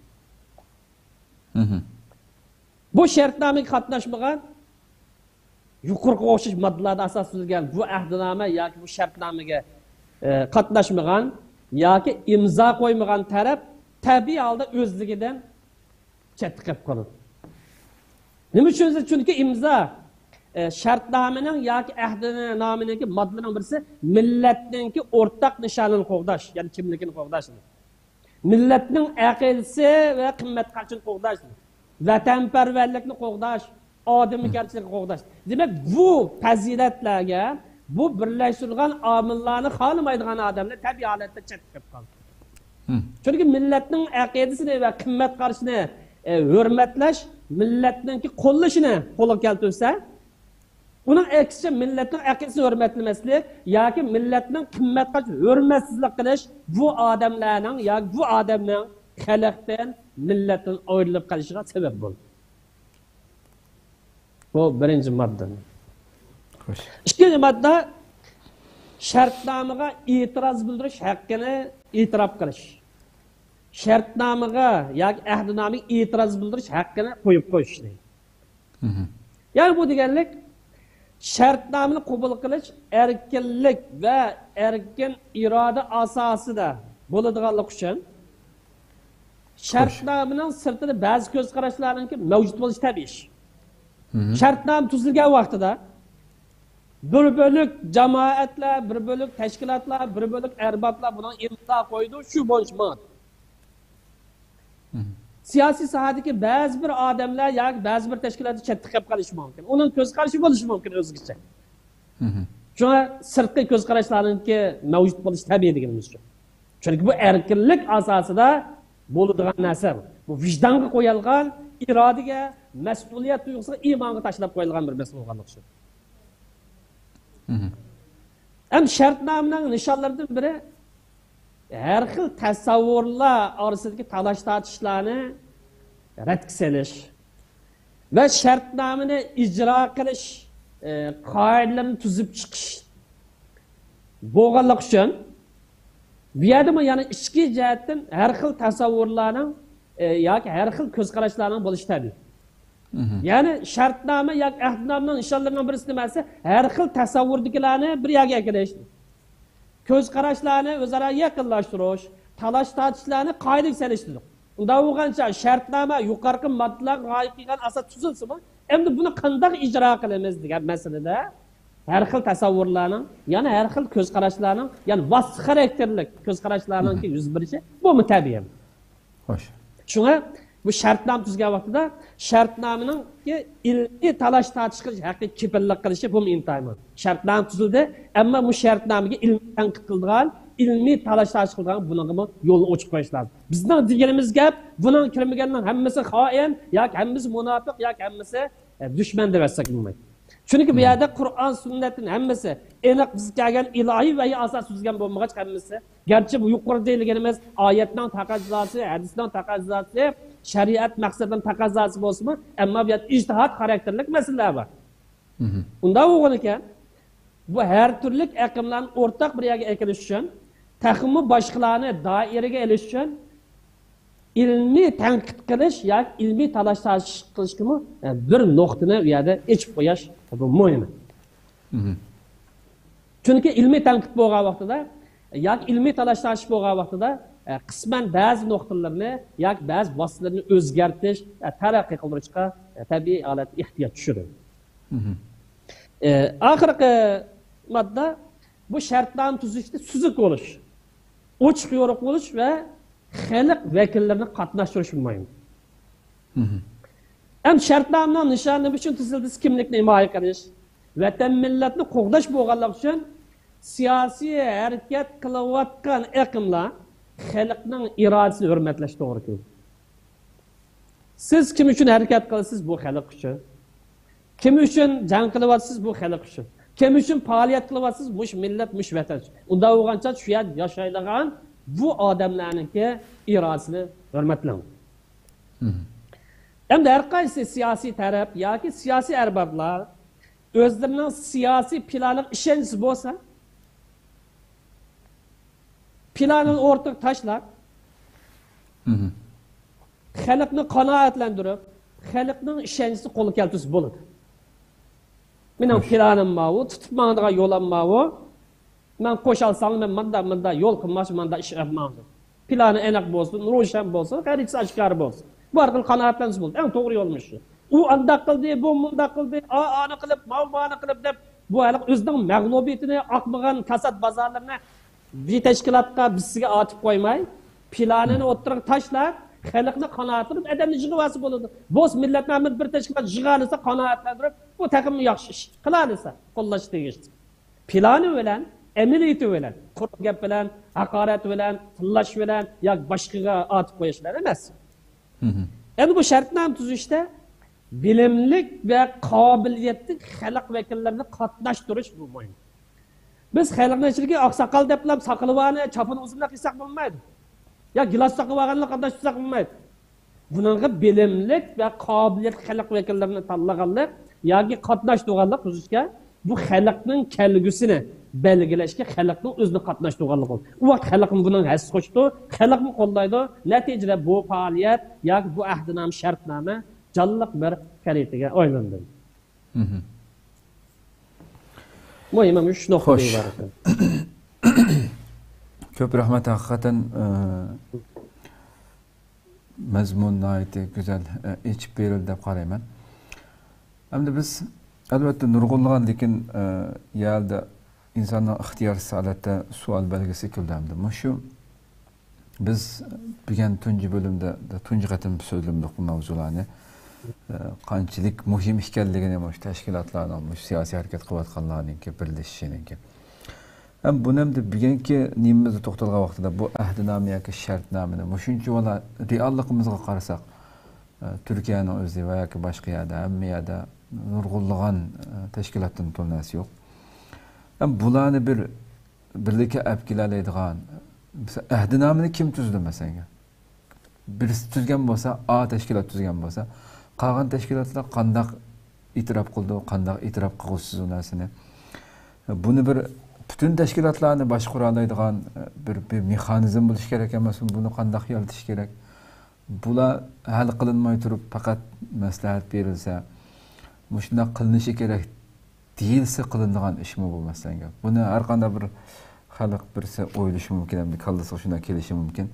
بۇ شەرتنامىگە قاتناشمىغان، يۇقىرىقىغا ئوخشاش ماددىلاردا ئاساس تۈزۈلگەن بۇ ئەھدىنامە ياكى بۇ شەرتنامىگە، ئى، قاتناشمىغان ياكى ئىمزا قويمىغان تەرەپ تەبىئىي ھالدا ئۆزلۈكىدىن چەتتە قېلىپ قالىدۇ. نېمە ئۈچۈن دېسە، چۈنكى ئىمزا، ئى، شەرتنامىنىڭ ياكى ئەھدىنامىنىڭكى ماددىلىرىنىڭ بىرسى مىللەتنىڭكى ئورتاق نىشانىنى قوغداش، يەنى كىملىكىنى قوغداش. مىللەتنىڭ ئەقىدىسى ۋە قىممەت قارىشىنى قوغداش، ۋەتەنپەرۋەرلىكنى قوغداش، ئادەمگەرچىلىكنى قوغداش. دېمەك، بۇ پەزىلەتلەرگە، بۇ بىرلەشتۈرىدىغان ئامىللارنى خالىمايدىغان ئادەملەر تەبىئىي ھالەتتە چەتكە قېلىپ قالىدۇ. چۈنكى مىللەتنىڭ ئەقىدىسىنى ۋە قىممەت قارىشىنى، ئە، ھۆرمەتلەش، مىللەتنىڭكى قوللىشىنى قولغا كەلتۈرسە، ئۇنىڭ ئەكسىچە، مىللەتنىڭ ئەقىدىسىنى ھۆرمەتلىمەسلىك ياكى مىللەتنىڭ قىممەت قارىشىنى ھۆرمەتسىزلىك قىلىش بۇ ئادەملەرنىڭ ياكى بۇ ئادەمنىڭ خەلقتىن، مىللەتتىن ئايرىلىپ قېلىشىغا سەۋەب بولىدۇ. بۇ بىرىنچى ماددا. خوش. ئىككىنچى ماددا، شەرتنامىغا ئېتىراز بىلدۈرۈش ھەققىنى ئېتىراپ قىلىش. شەرتنامىغا ياكى ئەھدىنامىگە ئېتىراز بىلدۈرۈش ھەققىنى قويۇپ قويۇش. يەنى بۇ دېگەنلىك، شەرتنامىنى قوبۇل قىلىش ئەركىنلىك ۋە ئەركىن ئىرادە ئاساسىدا بولىدىغانلىقى ئۈچۈن، شەرتنامىنىڭ سىرتىدا بەزى كۆز قاراشلارنىڭكى مەۋجۇت بولۇشى تەبىئىي ئىش. شەرتنامە تۈزۈلگەن ۋاقتىدا بىر بۆلەك جامائەتلەر، بىر بۆلەك تەشكىلاتلار، بىر بۆلەك ئەربابلار بۇنىڭ ئىمزا قويىدۇ، شۇ بويىچە ماڭىدۇ. سىياسىي ساھەدىكى بەزى بىر ئادەملەر ياكى بەزى بىر تەشكىلاتتا چەتتە قېلىپ قېلىشى مۇمكىن. ئۇنىڭ كۆز قارىشى بولۇشى مۇمكىن ئۆزگىچە. شۇڭا سىرتقى كۆز قاراشلارنىڭكى مەۋجۇت بولۇشى تەبىئىي دېگىنىمىز شۇ. چۈنكى بۇ ئەركىنلىك ئاساسىدا بولىدىغان نەرسە. بۇ ۋىجدانغا قويۇلغان، ئىرادىگە، مەسئۇلىيەت تۇيغۇسىغا، ئىمانغا تاشلاپ قويۇلغان بىر مەسىلە بولغانلىقى ئۈچۈن. ھەم شەرتنامىنىڭ نىشانلىرىدىن بىرى، ھەر خىل تەسەۋۋۇرلار ئارىسىدىكى تالاش-تارتىشلارنى رەتكە سېلىش ۋە شەرتنامىنى ئىجرا قىلىش، ئى، قائىدىلىرىنى تۈزۈپ چىقىش بولغانلىقى ئۈچۈن، بۇ يەردىمۇ يەنە ئىچكى جەھەتتىن ھەر خىل تەسەۋۋۇرلارنىڭ، ئى، ياكى ھەر خىل كۆز قاراشلارنىڭ بولۇشى تەبىئىي. يەنى شەرتنامە ياكى ئەھدىنامىنىڭ نىشانلىرىنىڭ بىرسى نېمە دېسە، ھەر خىل تەسەۋۋۇردىكىلەرنى بىر يەرگە ئەكېلىش، كۆز قاراشلارنى ئۆزئارا يېقىنلاشتۇرۇش، تالاش-تارتىشلارنى قائىدىگە سېلىش دېدۇق. ئۇنداق بولغانچە شەرتنامە يۇقىرىقى ماددىلارغا رىئايە قىلغان ئاساس تۈزۈلسىمۇ، ئەمدى بۇنى قانداق ئىجرا قىلىمىز دېگەن مەسىلىدە ھەر خىل تەسەۋۋۇرلارنىڭ، يەنى ھەر خىل كۆز قاراشلارنىڭ، يەنى ۋاسىتە خاراكتېرلىك كۆز قاراشلارنىڭكى يۈز بېرىشى بۇمۇ تەبىئىي. خوش. شۇڭا بۇ شەرتنامە تۈزگەن ۋاقتىدا شەرتنامىنىڭكى ئىلمىي تالاش تارتىش قىلىش ھەققىگە كېپىللىك قىلىشى بۇمۇ ئىنتايىن مۇھىم. شەرتنامە تۈزۈلدى، ئەمما بۇ شەرتنامىگە ئىلمىي تەنقىد قىلىدىغان، ئىلمىي تالاش تارتىش قىلىدىغان بۇنىڭغىمۇ يولنى ئوچۇق قويۇش لازىم. بىزنىڭ دېگىنىمىز گەپ، بۇنىڭغا كىرمىگەننىڭ ھەممىسى خائىن ياكى ھەممىسى مۇناپىق ياكى ھەممىسى، ئە، دۈشمەن دەپ ئەتسەك بولمايدۇ. چۈنكى بۇ يەردە قۇرئان، سۈننەتتىن ھەممىسى ئېنىق بىزگە كەلگەن ئىلاھىي ۋەھىي ئاساس تۈزگەن بولمىغاچ ھەممىسى. گەرچە بۇ يۇقىرىدا دېگىنىمىز ئايەتنىڭ تەقەززاسى، ھەدىسنىڭ تەقەززاسى، شەرىئەت مەقسىتىنىڭ تەقەززاسى بولسىمۇ، ئەمما بۇ يەردە ئىجتىھاد خاراكتېرلىك مەسىلىلەر بار. ئۇنداق بولغانىكەن، بۇ ھەر تۈرلۈك ئېقىملارنى ئورتاق بىر يەرگە ئەكېلىش ئۈچۈن، تېخىمۇ باشقىلارنى دائىرىگە ئېلىش ئۈچۈن، ئىلمىي تەنقىد قىلىش ياكى ئىلمىي تالاش تارتىش قىلىشقىمۇ، ئە، بىر نۇقتىنى ئۇ يەردە ئېچىپ قويۇش بۇ مۇھىم. چۈنكى ئىلمىي تەنقىد بولغان ۋاقتىدا ياكى ئىلمىي تالاش تارتىش بولغان ۋاقتىدا، ئە، قىسمەن بەزى نۇقتىلىرىنى ياكى بەزى ۋاسىتىلىرىنى ئۆزگەرتىش، ئە، تەرەققىي قىلدۇرۇشقا، ئە، تەبىئىي ھالەتتە ئېھتىياج چۈشىدۇ. ئە، ئاخىرقى ماددا، بۇ شەرتنامە تۈزۈشتە سۈزۈك بولۇش، ئوچۇق يورۇق بولۇش ۋە خەلق ۋەكىللىرىنى قاتناشتۇرۇش مۇھىم. ئەمدى شەرتنامىنىڭ نىشانى نېمە ئۈچۈن تۈزۈلدى؟ كىملىكنى ھىمايە قىلىش، ۋەتەن مىللەتنى قوغداش بولغانلىقى ئۈچۈن سىياسىي ھەرىكەت قىلىۋاتقان ئېقىملار خەلقنىڭ ئىرادىسىنى ھۆرمەتلەش توغرا كېلىدۇ. سىز كىم ئۈچۈن ھەرىكەت قىلىسىز؟ بۇ خەلق ئۈچۈن. كىم ئۈچۈن جەڭ قىلىۋاتىسىز؟ بۇ خەلق ئۈچۈن. كىم ئۈچۈن پائالىيەت قىلىۋاتىسىز؟ مۇشۇ مىللەت، مۇشۇ ۋەتەن ئۈچۈن. ئۇنداق بولغانچە شۇ يەردە ياشايدىغان بۇ ئادەملەرنىڭكى ئىرادىسىنى ھۆرمەتلەڭ. ئەمدى ھەر قايسى سىياسىي تەرەپ ياكى سىياسىي ئەربابلار ئۆزلىرىنىڭ سىياسىي پىلانىغا ئىشەنچىسى بولسا، پىلانىنى ئورتىغا تاشلاپ، خەلقنى قانائەتلەندۈرۈپ، خەلقنىڭ ئىشەنچىسىنى قولغا كەلتۈرسە بولىدۇ. مېنىڭ پىلانىم ماۋۇ، تۇتۇپ ماڭىدىغان يولۇم ماۋۇ. مەن قوشالساڭلار مەن مانداق، مانداق يول قىلماقچى، مانداق ئىش ئېلىپ ماڭىمەن. پىلانى ئېنىق بولسۇن، روشەن بولسۇن، خەرىتىسى ئاشكارا بولسۇن. بۇ ئارقىلىق قانائەتلەنسە بولىدۇ. ئەڭ توغرا يول مۇشۇ. ئۇ ئانداق قىلدى، بۇ مۇنداق قىلدى، ئا، ئانى قىلىپ، ماۋۇ مانى قىلىپ دەپ، بۇ ھېلىقى ئۆزىنىڭ مەغلۇبىيىتىنى، ئاقمىغان كاسات بازارلىرىنى بىر تەشكىلاتقا، بىر سىزگە ئارتىپ قويماي، پىلانىنى ئوتتۇرىغا تاشلاپ، خەلقنى قانائەتلەندۈرۈپ، ئادەمنى يىغىۋالسا بولىدۇ. بولسا مىللەتنى ھەممىنى بىر تەشكىلات يىغالىسا، قانائەتلەندۈرۈپ، بۇ تېخىمۇ ياخشى ئىش. قىلالىسا، قوللاشقا تېگىشلىك. پىلانى بىلەن، ئەمەلىيىتى بىلەن، قۇرۇق گەپ بىلەن، ھاقارەت بىلەن، تىللاش بىلەن ياكى باشقىغا ئارتىپ قويۇش بىلەن ئەمەس. ئەمدى بۇ شەرتنامە تۈزۈشتە بىلىملىك ۋە قابىلىيەتلىك خەلق ۋەكىللىرىنى قاتناشتۇرۇش بۇ مۇھىم. بىز خەلقنىڭ ئىچىدىكى ئاقساقال دەپلا ساقىلى بارنى، چاپىنى ئۇزۇنراق كىيسەك بولمايدۇ. يا گىلاس تاقىۋالغاننى قاتناشتۇرساق بولمايدۇ. بۇنىڭغا بىلىملىك ۋە قابىلىيەتلىك خەلق ۋەكىللىرىنى تاللىغانلىق ياكى قاتناشتۇرغانلىق تۈزۈشكە، بۇ خەلقنىڭ كەلگۈسىنى بەلگىلەشكە خەلقنىڭ ئۆزىنى قاتناشتۇرغانلىقى. ئۇ ۋاقىت خەلقمۇ بۇنىڭغا ھەسسە قوشىدۇ، خەلقمۇ قوللايدۇ. نەتىجىدە بۇ پائالىيەت ياكى بۇ ئەھدىنامە، شەرتنامە جانلىق بىر خەرىتىگە ئايلاندى. مۇھىم ئۈچ نۇقتىدىن خوش. ئىبارەت. كۆپ رەھمەت، ھەقىقەتەن، ئە، مەزمۇن ناھايىتى گۈزەل، ئە، ئېچىپ بېرىلدى دەپ قارايمەن. ئەمدى بىز، ئەلۋەتتە، نۇرغۇنلىغان، لېكىن، ئە، يەردە ئىنساننىڭ ئىختىيارسىز ھالەتتە سوئال بەلگىسى كېلىدۇ. ئەمدى مۇشۇ بىز بۈگۈن تۇنجى بۆلۈمدە، تۇنجى قېتىم سۆزلىمىدۇق بۇ ماۋزۇلارنى. ئە، قانچىلىك مۇھىم ئىكەنلىكىنى مۇشۇ تەشكىلاتلارنىڭ، مۇشۇ سىياسىي ھەرىكەت قىلىۋاتقانلارنىڭكى بىرلىشىشىنىڭكى. ھەم بۇنى ئەمدى بۈگۈنكى نېمىمىزدە توختالغان ۋاقتىدا بۇ ئەھدىنامە ياكى شەرتنامىنى مۇشۇنچە بالا رېئاللىقىمىزغا قارىساق، ئە، تۈركىيەنىڭ ئۆزى ۋە ياكى باشقا يەردە، ھەممە يەردە نۇرغۇنلىغان، ئە، تەشكىلاتتىن تولۇن نەرسە يوق. ھەم بۇلارنى بىر بىرلىككە ئەپ كېلەلەيدىغان، مەسىلەن، ئەھدىنامىنى كىم تۈزدى، مەسىلەن؟ بىرسى تۈزگەن بولسا، ئا تەشكىلات تۈزگەن بولسا، قالغان تەشكىلاتلار قانداق ئېتىراپ قىلىدۇ، قانداق ئېتىراپ قىلغۇسىز ئۇ نەرسىنى؟ بۇنى بىر پۈتۈن تەشكىلاتلارنى باشقۇرالايدىغان بىر، بىر مېخانىزم بولۇشى كېرەك ئەمەسمۇ؟ بۇنى قانداق يارىتىش كېرەك؟ بۇلار ھەل قىلىنماي تۇرۇپ پەقەت مەسلىھەت بېرىلسە، مۇشۇنداق قىلىنىشى كېرەك دېيىلسە قىلىنىدىغان ئىشمۇ بۇ، مەسىلەن، گەپ. بۇنى ھەر قانداق بىر خەلق بىرسى ئويلىشى مۇمكىن، ئەمدى كاللىسىغا شۇنداق كېلىشى مۇمكىن.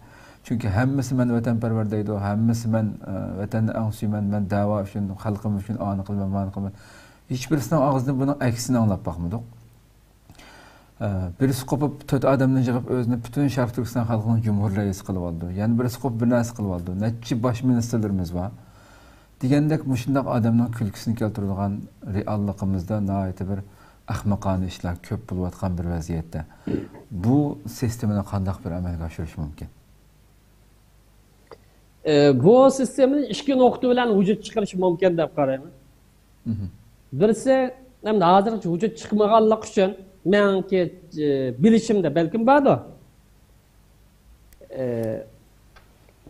چۈنكى ھەممىسى مەن ۋەتەنپەرۋەر دەيدۇ، ھەممىسى مەن، ئە، ۋەتەننى ئەڭ سۆيىمەن، مەن دەۋا ئۈچۈن، خەلقىم ئۈچۈن ئانى قىلىمەن، مانى قىلىمەن. ھېچبىرسىنىڭ ئاغزىدىن بۇنىڭ ئەكسىنى ئاڭلاپ باقمىدۇق. ئە، بىرسى قوپۇپ تۆت ئادەمنى يىغىپ ئۆزىنى پۈتۈن شەرقىي تۈركىستان خەلقىنىڭ جۇمھۇر رەئىسى قىلىۋالىدۇ. يەنە بىرسى قوپۇپ بىر نەرسە قىلىۋالىدۇ. نەچچە باش مىنىستىرلىرىمىز بار. دېگەندەك مۇشۇنداق ئادەمنىڭ كۈلكىسىنى كەلتۈرىدىغان رېئاللىقىمىزدا ناھايىتى بىر ئەخمىقانە ئىشلار كۆپ بولۇۋاتقان بىر ۋەزىيەتتە، بۇ سىستېمىنى قانداق بىر ئەمەلگە ئاشۇرۇش مۇمكىن؟ ئى، بۇ سىستېمىنى ئىككى نۇقتا بىلەن ۋۇجۇد چىقىرىش مۇمكىن دەپ قارايمەن. مھم. بىرسى، ئەمدى ھازىرغىچە ۋۇجۇد چىقمىغانلىقى ئۈچۈن مېنىڭكى، ئى، بىلىشىمدە بەلكىم باردۇ. ئى،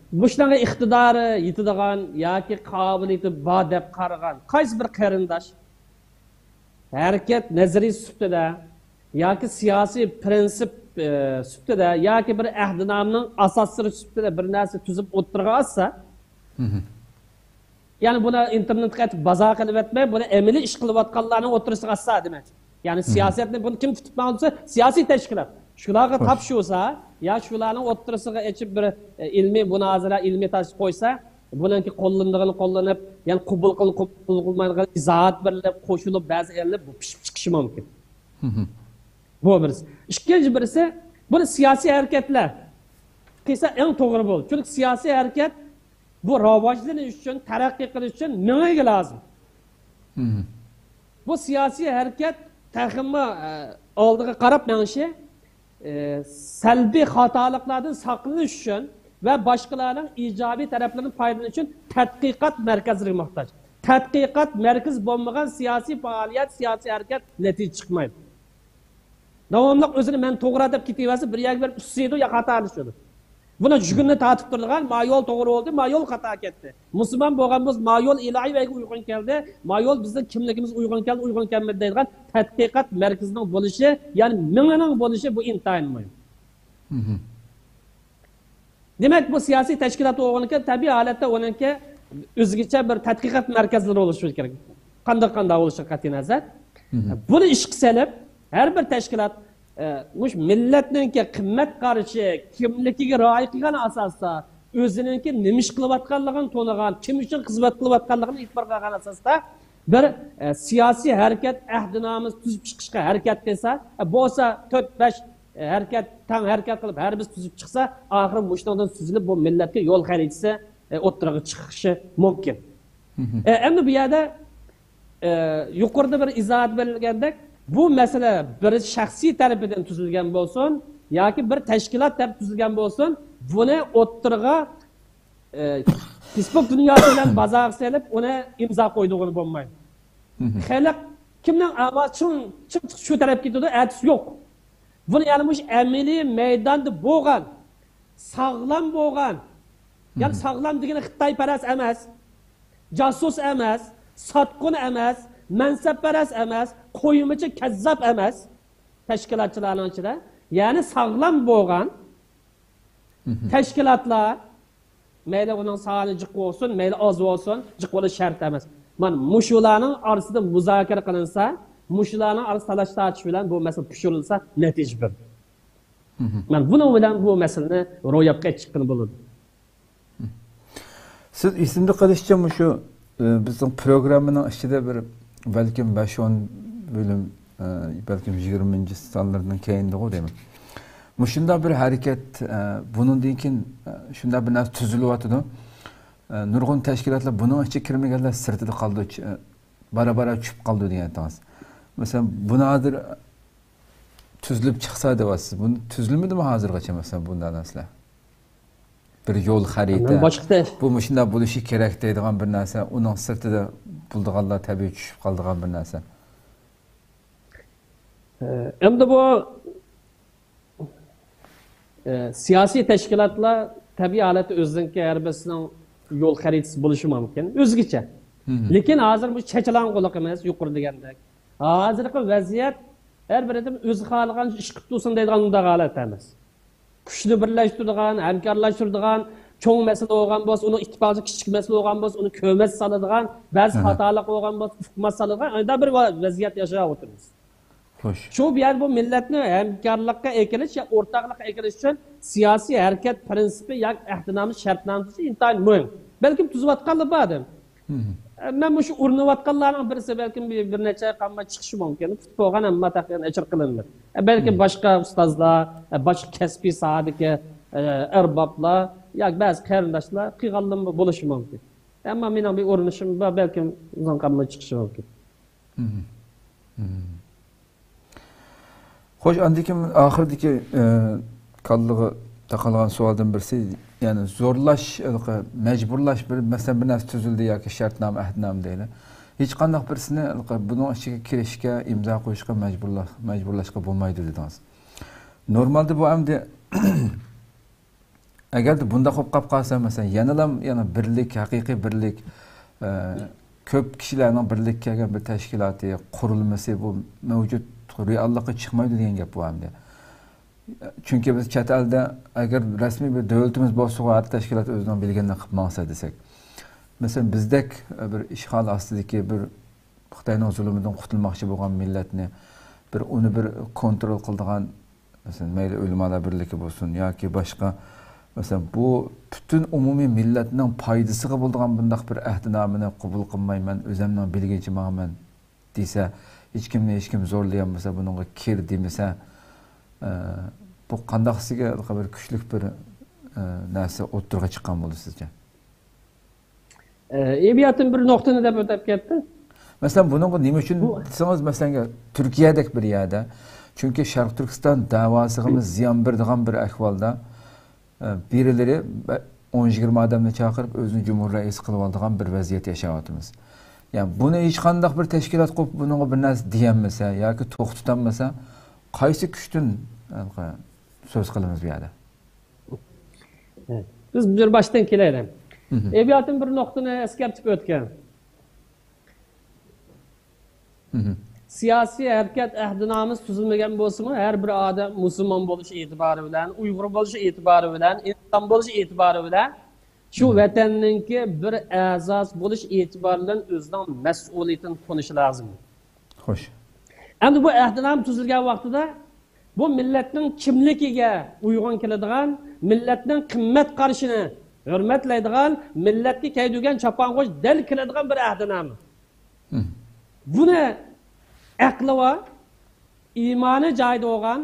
مۇشۇنىڭغا ئىقتىدارى يېتىدىغان ياكى قابىلىيىتى بار دەپ قارىغان قايسى بىر قېرىنداش ھەرىكەت نەزەرىيىسى سۈپىتىدە ياكى سىياسىي پىرىنسىپ، ئى، سۈپىتىدە ياكى بىر ئەھدىنامىنىڭ ئاساسلىرى سۈپىتىدە بىر نەرسە تۈزۈپ ئوتتۇرىغا ئاتسا، مھم. يەنى بۇنى ئىنتېرنېتقا ئېتىپ بازار قىلىۋەتمەي، بۇنى ئەمەلىي ئىش قىلىۋاتقانلارنىڭ ئوتتۇرىسىغا ئاتسا دېمەكچى. يەنى مھم. سىياسەتنى بۇنى كىم تۇتۇپ ماڭىدۇ دېسە، سىياسىي تەشكىلات. شۇلارغا خوش. تاپشۇرسا، يا شۇلارنىڭ ئوتتۇرىسىغا ئېچىپ بىر، ئە، ئىلمىي مۇنازىرە، ئىلمىي تەستىق قويسا، بۇنىڭكى قوللىنىدىغىنى قوللىنىپ، يەنى قوبۇل قىل-، قوبۇل قىلمايدىغان ئىزاھات بېرىلىپ، قوشۇلۇپ، بەزى ئېلىنىپ، بۇ پىشىپ چىقىشى مۇمكىن. مھم. بۇ بىرسى. ئىككىنچى بىرسى، بۇنى سىياسىي ھەرىكەتلەر قىلسا ئەڭ توغرا بولىدۇ. چۈنكى سىياسىي ھەرىكەت بۇ راۋاجلىنىش ئۈچۈن، تەرەققىي قىلىش ئۈچۈن مېڭىگە لازىم. مھم. بۇ سىياسىي ھەرىكەت تېخىمۇ، ئە، ئالدىغا قاراپ مېڭىشى، ئە، سەلبىي خاتالىقلاردىن ساقلىنىش ئۈچۈن ۋە باشقىلارنىڭ ئىجابىي تەرەپلىرىدىن پايدىلىنىش ئۈچۈن تەتقىقات مەركەزلىرىگە موھتاج. تەتقىقات مەركىزى بولمىغان سىياسىي پائالىيەت، سىياسىي ھەرىكەت نەتىجە چىقمايدۇ. داۋاملىق ئۆزىنى مەن توغرا دەپ كېتىۋەرسە، بىر يەرگە بېرىپ ئۈسسىيدۇ يا خاتالىشىدۇ. بۇنى جۈگۈننى تارتىپ تۇرىدىغان، ما يول توغرا بولدى، ما يول خاتا كەتتى. مۇسۇلمان بولغان بولسا، ما يول ئىلاھىي ۋەھىگە ئۇيغۇن كەلدى، ما يول بىزنىڭ كىملىكىمىزگە ئۇيغۇن كەلدى، ئۇيغۇن كەلمىدى دەيدىغان تەتقىقات مەركىزىنىڭ بولۇشى، يەنى مېڭىنىڭ بولۇشى، بۇ ئىنتايىن مۇھىم. مھم. دېمەك، بۇ سىياسىي تەشكىلات بولغىنىكەن، تەبىئىي ھالەتتە ئۇنىڭكى ئۆزگىچە بىر تەتقىقات مەركەزلىرى بولۇشى كېرەك. قانداق، قانداق بولۇشىغا قەتئىينەزەر. مھم. بۇنى ئىشقا سېلىپ، ھەر بىر تەشكىلات، ئە، مۇشۇ مىللەتنىڭكى قىممەت قارىشى، كىملىكىگە رىئايە قىلغان ئاساستا، ئۆزىنىڭكى نېمە ئىش قىلىۋاتقانلىقىنى تونۇغان، كىم ئۈچۈن خىزمەت قىلىۋاتقانلىقىنى ئېتىبارغا ئالغان ئاساستا، بىر، ئە، سىياسىي ھەرىكەت ئەھدىنامىسى تۈزۈپ چىقىشقا ھەرىكەت قىلسا، ئە، بولسا تۆت، بەش، ئە، ھەرىكەت، تەڭ ھەرىكەت قىلىپ، ھەر بىرسى تۈزۈپ چىقسا، ئاخىرى مۇشۇنىڭدىن سۈزۈلۈپ، بۇ مىللەتكە يول خەرىتىسى، ئە، ئوتتۇرىغا چىقىشى مۇمكىن. مھم. ئە، ئەمدى بۇ يەردە، ئە، يۇقىرىدا بىر ئىزاھات بېرىلگەندەك، بۇ مەسىلە بىر شەخسىي تەرىپىدىن تۈزۈلگەن بولسۇن ياكى بىر تەشكىلات تەرىپىدىن تۈزۈلگەن بولسۇن، بۇنى ئوتتۇرىغا ئە، فېيسبۇك دۇنياسى بىلەن بازارغا سېلىپ، ئۇنى ئىمزا قويدۇرغىلى بولمايدۇ. مھم. خەلق كىمنىڭ ئاۋازى چىڭ، چىڭ شۇ تەرەپكە كېتىدۇ، ئەتىسى يوق. بۇنى يەنى مۇشۇ ئەمەلىي مەيداندا بولغان، ساغلام بولغان، يەنى مھم. ساغلام دېگىنى خىتايپەرەس ئەمەس، جاسۇس ئەمەس، ساتقۇن ئەمەس، مەنسەپپەرەس ئەمەس، قويمىچى، كەززاپ ئەمەس تەشكىلاتچىلارنىڭ ئىچىدە. يەنى ساغلام بولغان مھم. تەشكىلاتلار، مەيلى ئۇنىڭ سانى جىق بولسۇن، مەيلى ئاز بولسۇن، جىق بولۇش شەرت ئەمەس. مانا مۇشۇلارنىڭ ئارىسىدا مۇزاكىرە قىلىنسا، مۇشۇلارنىڭ ئارىسىدا تالاش تارتىش بىلەن بۇ مەسىلە پۇشۇرۇلسا، نەتىجە بېرىدۇ. مھم. مانا بۇنىڭ بىلەن بۇ مەسىلىنى روياپقا چىققىلى بولىدۇ. سىز ئېسىمدە قېلىشىچە مۇشۇ، ئى، بىزنىڭ پروگراممىنىڭ ئىچىدە بىر بەلكىم بەش ئون بۆلۈم، ئى، بەلكىم يىگىرمىنچى سانلىرىنىڭ كەينىدىغۇ دەيمەن. مۇشۇنداق بىر ھەرىكەت، ئى، بۇنىڭدىن كېيىن، ئى، شۇنداق بىر نەرسە تۈزۈلۈۋاتىدۇ. ئى، نۇرغۇن تەشكىلاتلار بۇنىڭ ئىچىگە كىرمىگەنلەر سىرتىدا قالدى، چ-، ئى، بارا-بارا چۈشۈپ قالدى دېگەن ئېيتىڭىز. مەسىلەن، بۇنى ھازىر تۈزۈلۈپ چىقسا دەۋاتىسىز. بۇ تۈزۈلمىدىمۇ ھازىرغىچە، مەسىلەن، بۇنداق نەرسىلەر؟ بىر يول خەرىتە. مەن باشقا تە- بۇ مۇشۇنداق بولۇشى كېرەك دەيدىغان بىر نەرسە، ئۇنىڭ سىرتىدا بولىدىغانلار تەبىئىي چۈشۈپ قالىدىغان بىر نەرسە. ئە، ئەمدى بۇ، ئە، سىياسىي تەشكىلاتلار تەبىئىي ھالەتتە ئۆزىنىڭكى ھەر بىرسىنىڭ يول خەرىتىسى بولۇشى مۇمكىن، ئۆزگىچە. مھم. لېكىن ھازىر بۇ چېچىلاڭغۇلۇق ئەمەس، يۇقىرىدا دېگەندەك. ھازىرقى ۋەزىيەت ھەر بىر ئادەم ئۆزى خالىغان ئىش قىلىپ تۇرسۇن دەيدىغان ئۇنداق ھالەت ئەمەس. كۈچنى بىرلەشتۈرىدىغان، ھەمكارلاشتۇرىدىغان، چوڭ مەسىلە بولغان بولسا، ئۇنىڭ ئىتتىپاقىدا كىچىك مەسىلە بولغان بولسا، ئۇنى كۆمەچ سالىدىغان، بەزى ئەھە. خاتالىق بولغان بولسا، ئۇقماچ سالىدىغان، ئانداق بىر ۋە-، ۋەزىيەتتە ياشاۋاتىمىز. خوش. شۇ بۇ يەردە بۇ مىللەتنى ھەمكارلىققا ئەكېلىش يا ئورتاقلىققا ئەكېلىش ئۈچۈن سىياسىي ھەرىكەت پىرىنسىپى ياكى ئەھدىنامە شەرتنامىسى ئىنتايىن مۇھىم. بەلكىم تۈزۈۋاتقانلار باردۇ. مھم. مەن مۇشۇ ئۇرۇنۇۋاتقانلارنىڭ بىرسى، بەلكىم بىر، بىر نەچچە ئاي قالماي چىقىشى مۇمكىن. پۇت بولغان ھەممە تەقدىرىدىن ئەجىر قىلىنىدۇ. بەلكىم باشقا ئۇستازلار، باشقا كەسپىي ساھەدىكى، ئە، ئەربابلار ياكى بەزى قېرىنداشلار قىلغانلىرىمۇ بولۇشى مۇمكىن. ئەمما مېنىڭ بىر ئۇرۇنۇشۇم بار، بەلكىم ئۇزۇن قالماي چىقىشى مۇمكىن. خوش، ئاندىن كېيىن ئاخىرىدىكى، ئە، كاللىغا تاقالغان سوئالدىن بىرسى، يەنى زورلاش، ھېلىقى مەجبۇرلاش، بىر، مەسىلەن، بىر نەرسە تۈزۈلدى ياكى شەرتنامە، ئەھدىنامە دەيلى. ھېچقانداق بىرسىنى، ھېلىقى، بۇنىڭ ئىچىگە كىرىشكە، ئىمزا قويۇشقا مەجبۇرلا-، مەجبۇرلاشقا بولمايدۇ دېدىڭىز. نورمالدا بۇ ئەمدى ئەگەردە بۇنداق بولۇپ قاپ قالسا، مەسىلەن، يەنىلا، يەنە بىرلىك، ھەقىقىي بىرلىك، ئە، كۆپ كىشىلەرنىڭ بىرلىككە كەلگەن بىر تەشكىلاتى، قۇرۇلمىسى، بۇ مەۋجۇت رېئاللىققا چىقمايدۇ دېگەن گەپ بۇ ئەمدى. چۈنكى بىز چەت ئەلدە ئەگەر رەسمىي بىر دۆلىتىمىز بولسىغۇ، ھەر تەشكىلات ئۆزىنىڭ بىلگىنىنى قىلىپ ماڭسا دېسەك. مەسىلەن، بىزدەك بىر ئىشغال ئاستىدىكى بىر خىتاينىڭ زۇلۇمىدىن قۇتۇلماقچى بولغان مىللەتنى بىر، ئۇنى بىر كونترول قىلىدىغان، مەسىلەن، مەيلى ئۆلىمالار بىرلىكى بولسۇن ياكى باشقا، مەسىلەن، بۇ پۈتۈن ئومۇمىي مىللەتنىڭ پايدىسىغا بولىدىغان بۇنداق بىر ئەھدىنامىنى قوبۇل قىلمايمەن، ئۆزەمنىڭ بىلگىنىچە ماڭىمەن دېسە، ھېچكىمنى ھېچكىم زورلىيالمىسا، بۇنىڭغا كىر دېمىسە، ئە، بۇ قانداقسىگە بىر كۈچلۈك بىر، ئە، نەرسە ئوتتۇرىغا چىققان بولىدۇ سىزچە؟ ئە، ئەدەبىياتىم بىر نۇقتىنى دەپ ئۆتۈپ كەتتى. مەسىلەن، بۇنىڭغا نېمە ئۈچۈن دېسىڭىز، مەسىلەن، تۈركىيەدەك بىر يەردە، چۈنكى شەرقىي تۈركىستان دەۋاسىغىمۇ زىيان بېرىدىغان بىر ئەھۋالدا، ئە، بىرىلىرى بە-، ئون يىگىرمە ئادەمنى چاقىرىپ، ئۆزىنى جۇمھۇر رەئىسى قىلىۋالىدىغان بىر ۋەزىيەت ياشاۋاتىمىز. يەنى بۇنى ھېچقانداق بىر تەشكىلات قوپۇپ، بۇنىڭغا بىر نەرسە دېيەلمىسە ياكى توختىتالمىسا، قايسى كۈچتىن، ئە، سۆز قىلىمىز بۇ يەردە؟ بىز بىر باشتىن كېلەيلى. ئەدەبىياتىم بىر نۇقتىنى ئەسكەرتىپ ئۆتكەن. سىياسىي ھەرىكەت ئەھدىنامىسى تۈزۈلمىگەن بولسىمۇ، ھەر بىر ئادەم مۇسۇلمان بولۇش ئېتىبارى بىلەن، ئۇيغۇر بولۇش ئېتىبارى بىلەن، ئىنسان بولۇش ئېتىبارى بىلەن، شۇ ۋەتەننىڭكى بىر ئەزاسى بولۇش ئېتىبارى بىلەن ئۆزىنىڭ مەسئۇلىيىتىنى تونۇشى لازىم. خوش. ئەمدى بۇ ئەھدىنامە تۈزۈلگەن ۋاقتىدا بۇ مىللەتنىڭ كىملىكىگە ئۇيغۇن كېلىدىغان، مىللەتنىڭ قىممەت قارىشىنى ھۆرمەتلەيدىغان، مىللەتكە كىيدۈرگەن چاپانغۇچ دەل كېلىدىغان بىر ئەھدىنامە. بۇنى ئەقلى بار، ئىمانى جايىدا بولغان،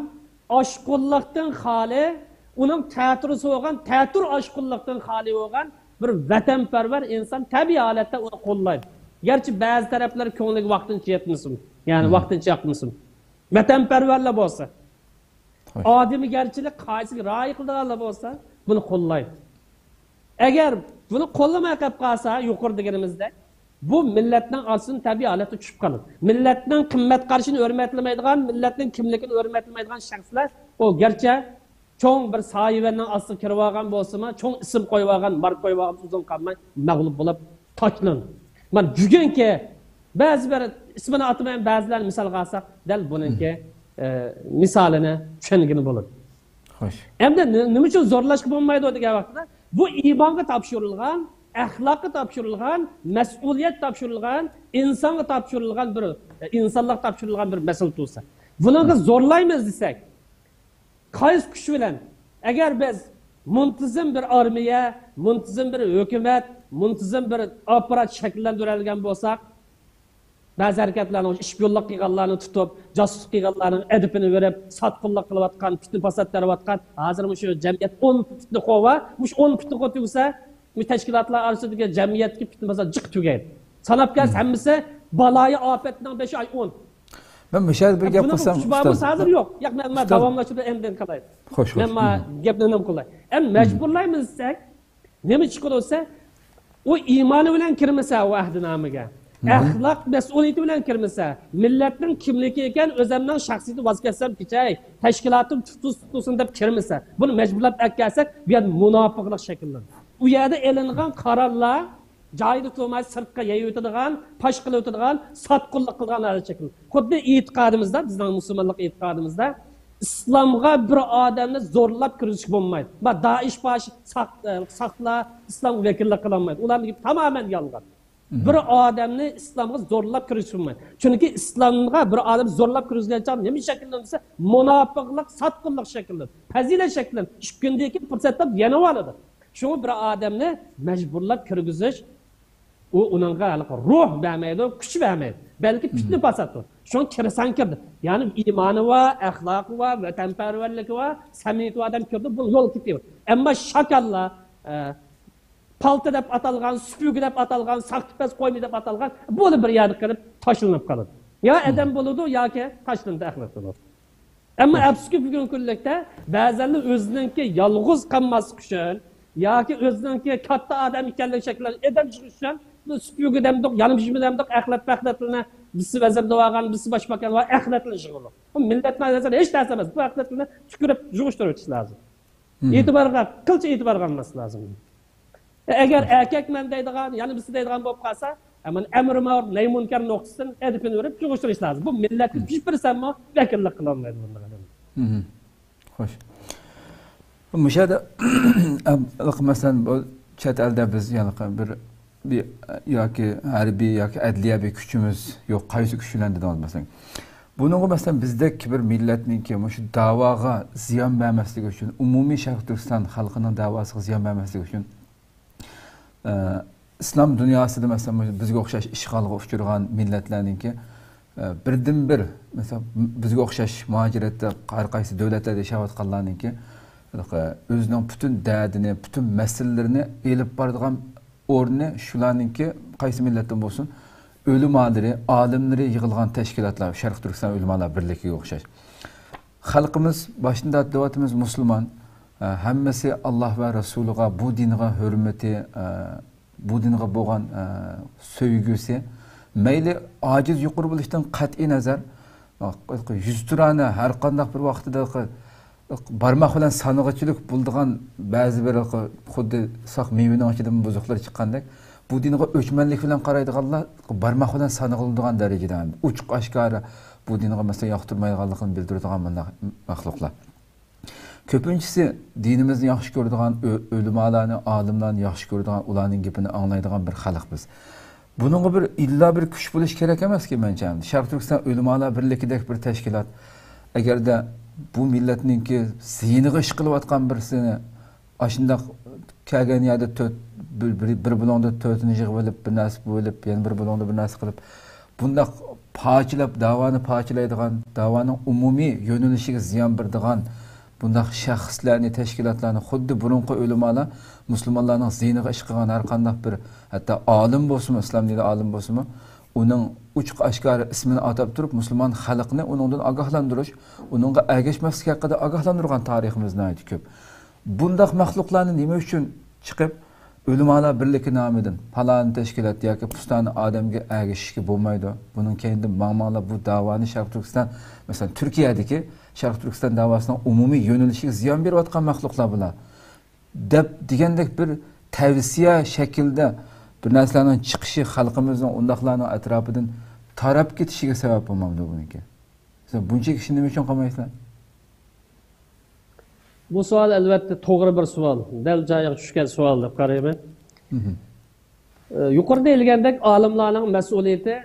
ئاشقۇنلۇقتىن خالىي، ئۇنىڭ تەتۈرىسى بولغان، تەتۈر ئاشقۇنلۇقتىن خالىي بولغان بىر ۋەتەنپەرۋەر ئىنسان تەبىئىي ھالەتتە ئۇنى قوللايدۇ. گەرچە بەزى تەرەپلەر كۆڭلىگە ۋاقتىنچە يەتمىسۇن، يەنى ۋاقتىنچە ياقمىسۇن. ۋەتەنپەرۋەرلەر بولسا، ئادىمىيگەرچىلىك قائىدىسىگە رىئايە قىلىدىغانلار بولسا، بۇنى قوللايدۇ. ئەگەر بۇنى قوللىماي قېلىپ قالسا، يۇقىرىدا دېگىنىمىزدەك، بۇ مىللەتنىڭ ئارىسىدىن تەبىئىي ھالەتتە چۈشۈپ قالىدۇ. مىللەتنىڭ قىممەت قارىشىنى ھۆرمەتلىمەيدىغان، مىللەتنىڭ كىملىكىنى ھۆرمەتلىمەيدىغان شەخسلەر، ئۇ گەرچە چوڭ بىر سايىۋەننىڭ ئاستىغا كىرىۋالغان بولسىمۇ، چوڭ ئىسىم قويۇۋالغان، ماركا قويۇۋالغان، ئۇزۇن قالماي مەغلۇپ بولۇپ تاشلىنىدۇ. مانا بۈگۈنكى بەزى بىر ئىسمىنى ئاتىمايمەن، بەزىلەرنى مىسالغا ئالساق، دەل بۇنىڭكى، ئە، مىسالىنى چۈشەنگىلى بولىدۇ. خوش. ئەمدى نېمە ئۈچۈن زورلاشقا بولمايدۇ دېگەن ۋاقتىدا، بۇ ئىمانغا تاپشۇرۇلغان، ئەخلاققا تاپشۇرۇلغان، مەسئۇلىيەت تاپشۇرۇلغان، ئىنسانغا تاپشۇرۇلغان بىر، ئىنسانلىققا تاپشۇرۇلغان بىر مەسئۇلىيەت تۇرسا، بۇنىڭغا زورلايمىز دېسەك، قايسى كۈچ بىلەن؟ ئەگەر بىز مۇنتىزىم بىر ئارمىيە، مۇنتىزىم بىر ھۆكۈمەت، مۇنتىزىم بىر ئاپپارات شەكىللەندۈرەلىگەن بولساق، بەزى ھەرىكەتلەرنىڭ ئىشپىيونلۇق قىلغانلارنى تۇتۇپ، جاسۇسلۇق قىلغانلارنىڭ ئەدىپىنى بېرىپ، ساتقۇنلۇق قىلىۋاتقان، پىتنە پاسات تېرىۋاتقان، ھازىر مۇشۇ جەمئىيەت ئون پىتنىخور بار، مۇشۇ ئون پىتنىخور تۈگىسە، مۇشۇ تەشكىلاتلار ئارىسىدىكى جەمئىيەتتىكى پىتنە پاسات جىق تۈگەيدۇ. ساناپ كەلسە، ھەممىسى بالايىئاپەتنىڭ بەشى ئاي ئون. مەن مۇشۇ يەردە بىر گەپ قىلسام، ئۇستاز. ھازىر يوق. ياق، مەن، مەن داۋاملاشتۇرۇپ ئەمدى قىلاي. خوش، خوش. مەن ما گەپنى نېمە قىلاي؟ ئەمدى مەجبۇرلايمىز دېسەك، نېمە چىقىدۇ دېسە، ئۇ ئىمانى بىلەن كىرمىسە ئۇ ئەھدىنامىگە، ئەخلاق مەسئۇلىيىتى بىلەن كىرمىسە، مىللەتنىڭ كىملىكى ئىكەن، ئۆزەمنىڭ شەخسىيىتى ۋاز كەچسەم كېچەي، تەشكىلاتىم تۇتۇلسۇن، تۇتۇلسۇن دەپ كىرمىسە، بۇنى مەجبۇرلاپ ئەكەلسەك، بۇ يەردە مۇناپىقلىق شەكىللىنىدۇ. ئۇ يەردە ئېلىنغان قارارلار جايىدا تۇرماي سىرتقا يېيىۋېتىدىغان، پاش قىلىۋېتىدىغان، ساتقۇنلۇق قىلىدىغان ھالەتكە كېلىدۇ. خۇددى ئېتىقادىمىزدا، بىزنىڭ مۇسۇلمانلىق ئېتىقادىمىزدا ئىسلامغا بىر ئادەمنى زورلاپ كىرگۈزۈشكە بولمايدۇ. ما دائىش باش ساق-، ساقلار ئىسلامغا ۋەكىللىك قىلالمايدۇ. ئۇلارنىڭ گېپى تامامەن يالغان. بىر ئادەمنى ئىسلامغا زورلاپ كىرگۈزۈشكە بولمايدۇ. چۈنكى ئىسلامغا بىر ئادەم زورلاپ كىرگۈزگەن چاغدا نېمە شەكىللىنىدۇ دېسە، مۇناپىقلىق، ساتقۇنلۇق شەكىللىنىدۇ. پەزىلەت شەكىللىنىدۇ. ئىككى كۈندىن كېيىن پۇرسەت تاپىپ يەنە ئالىدۇ. شۇڭا بىر ئادەمنى مەجبۇرلاپ كىرگۈزۈش ئۇ ئۇنىڭغا ھېلىقى روھ بەرمەيدۇ، كۈچ بەرمەيدۇ. بەلكى پىتنە پاساتتۇر. شۇڭا كىرسەڭ كىردى. يەنى ئىمانى بار، ئەخلاقى بار، ۋەتەنپەرۋەرلىكى بار، سەمىمىيىتى بار ئادەم كىردى، بۇ يول كېتىۋېرىدۇ. ئەمما شاكاللار، ئە، پالتا دەپ ئاتالغان، سۈپۈرگە دەپ ئاتالغان، ساختىپەز قويما دەپ ئاتالغان، بۇلا بىر يەردە قېلىپ تاشلىنىپ قالىدۇ. يا ئادەم بولىدۇ، ياكى تاشلىنىدۇ، ئەخلەت بولىدۇ. ئەمما ئەپسۇسكى، بۈگۈنكى كۈنلۈكتە بەزەنلەر ئۆزىنىڭكى يالغۇز قالماسلىق ئۈچۈن ياكى ئۆزىنىڭكى كاتتا ئادەم ئىكەنلىكى شەكىللەنگەن ئادەم چىقىش ئۈچۈن بۇ سۈپۈرگە دەمدۇق، يانمىشما دەمدۇق، ئەخلەت پەخلەتلىرىنى بىرسى ۋەزىر دەۋالغان، بىرسى باشباكان ۋە ئەخلەتلىرىنى يىغىۋالىدۇ. بۇ مىللەتنىڭ نەزىرىدە ھېچ نەرسە ئەمەس. بۇ ئەخلەتلەرنى تۈكۈرۈپ يىغىشتۇرۇۋېتىش لازىم. ئېتىبارغا، قىلچە ئېتىبارغا ئالماسلىق لازىم. ئەگەر ئەركەكمەن دەيدىغان، يەنە بىرسى دەيدىغان بولۇپ قالسا، ئەمەن ئەمرى مەرۇپ نەھى مۇنكەر نۇقتىسىدىن ئەدىپىنى بېرىپ يىغىشتۇرۇش لازىم. بۇ مىللەتنى بىر پىرسەنتمۇ ۋەكىللىك قىلالمايدۇ بۇنداق ئادەم. خوش. مۇشۇ يەردە، مەسىلەن، بۇ چەت ئەلدە بىز يەنە بىر، بىر ياكى ھەربىي ياكى ئەدلىيە بىر كۈچىمىز يوق، قايسى كۈچ بىلەن دېدىڭىز، مەسىلەن. بۇنىڭغا، مەسىلەن، بىزدەك بىر مىللەتنىڭكى مۇشۇ داۋاغا زىيان بەرمەسلىكى ئۈچۈن، ئومۇمىي شەرقىي تۈركىستان خەلقىنىڭ داۋاسىغا زىيان بەرمەسلىكى ئۈچۈن، ئە، ئىسلام دۇنياسىدا، مەسىلەن، مۇشۇ بىزگە ئوخشاش ئىشغالغا ئۇچرىغان مىللەتلەرنىڭكى، ئە، بىردىنبىر، مەسىلەن، بىزگە ئوخشاش مۇھاجىرەتتە ھەر قايسى دۆلەتلەردە ياشاۋاتقانلارنىڭكى، ئۆزىنىڭ پۈتۈن دەردىنى، پۈتۈن مەسىلىلىرىنى ئېلىپ بارىدىغان ئورنى شۇلارنىڭكى، قايسى مىللەتتىن بولسۇن، ئۆلىمالىرى، ئالىملىرى يىغىلغان تەشكىلاتلار، شەرقىي تۈركىستان ئۆلىمالار بىرلىكىگە ئوخشاش. خەلقىمىز باشتىن تارتىپ دەۋاتىمىز مۇسۇلمان، ھە، ھەممىسى ئاللاھ ۋە رەسۇلىغا، بۇ دىنغا ھۆرمىتى، ھە، بۇ دىنغا بولغان، ھە، سۆيگۈسى، مەيلى ئاجىز يۇقىرى بولۇشتىن قەتئىي نەزەر، يۈزتۇرانە ھەر قانداق بىر ۋاقىتتا بارماق بىلەن سانىغۇچىلىك بولىدىغان بەزى بىر خۇددى ساق مېۋىنىڭ ئىچىدىن بۇزۇقلار چىققاندەك، بۇ دىنغا ئۆچمەنلىك بىلەن قارايدىغانلار بارماق بىلەن سانىغىلىدىغان دەرىجىدە ئوچۇق ئاشكارا بۇ دىنغا، مەسىلەن، ياقتۇرمايدىغانلىقىنى بىلدۈرىدىغان مۇنداق مەخلۇقلار. كۆپىنچىسى دىنىمىزنى ياخشى كۆرىدىغان، ئۆ-، ئۆلىمالارنى، ئالىملارنى ياخشى كۆرىدىغان، ئۇلارنىڭ گېپىنى ئاڭلايدىغان بىر خەلق بىز. بۇنىڭغا بىر ئىللا بىر كۈچ بولۇش كېرەك ئەمەسكى، مەنچە. شەرقىي تۈركىستان ئۆلىمالار بىرلىكىدەك بىر تەشكىلات، ئەگەردە بۇ مىللەتنىڭكى زىيىنىغا ئىش قىلىۋاتقان بىرسىنى ئاشۇنداق كەلگەن يەردە تۆت، بىر، بىر، بىر بۇلۇڭدا تۆتىنى يىغىۋېلىپ، بىر نەرسە بولۇپ، يەنە بىر بۇلۇڭدا بىر نەرسە قىلىپ، بۇنداق پارچىلاپ، داۋانى پارچىلايدىغان، داۋانىڭ ئومۇمىي يۆنىلىشىگە زىيان بېرىدىغان بۇنداق شەخسلەرنى، تەشكىلاتلارنى خۇددى بۇرۇنقى ئۆلىمالار مۇسۇلمانلارنىڭ زىيىنىغا ئىش قىلغان ھەر قانداق بىر، ھەتتا ئالىم بولسىمۇ، ئىسلام دىنى ئالىمى بولسىمۇ، ئۇنىڭ ئوچۇق ئاشكارا ئىسمىنى ئاتاپ تۇرۇپ، مۇسۇلمان خەلقنى ئۇنىڭدىن ئاگاھلاندۇرۇش، ئۇنىڭغا ئەگەشمەسلىك ھەققىدە ئاگاھلاندۇرغان تارىخىمىز ناھايىتى كۆپ. بۇنداق مەخلۇقلارنى نېمە ئۈچۈن چىقىپ، ئۆلىمالار بىرلىكى نامىدىن پالان تەشكىلات ياكى پۇستانە ئادەمگە ئەگىشىشكە بولمايدۇ. بۇنىڭ كەينىدىن ماڭماڭلار، بۇ داۋانى شەرقىي تۈركىستان، مەسىلەن، تۈركىيەدىكى شەرقىي تۈركىستان داۋاسىنىڭ ئومۇمىي يۆنىلىشىگە زىيان بېرىۋاتقان مەخلۇقلار بۇلار، دەپ دېگەندەك بىر تەۋسىيە شەكلىدە بىر نەرسىلەرنىڭ چىقىشى خەلقىمىزنىڭ ئۇنداقلارنىڭ ئەتراپىدىن تاراپ كېتىشىگە سەۋەب بولمامدۇ بۇنىڭكى؟ مەسىلەن، بۇنچە كىشىنى نېمە ئۈچۈن قامايسىلەر؟ بۇ سوئال، ئەلۋەتتە، توغرا بىر سوئال. دەل جايىغا چۈشكەن سوئال دەپ قارايمەن. ئە، يۇقىرىدا دېيىلگەندەك، ئالىملارنىڭ مەسئۇلىيىتى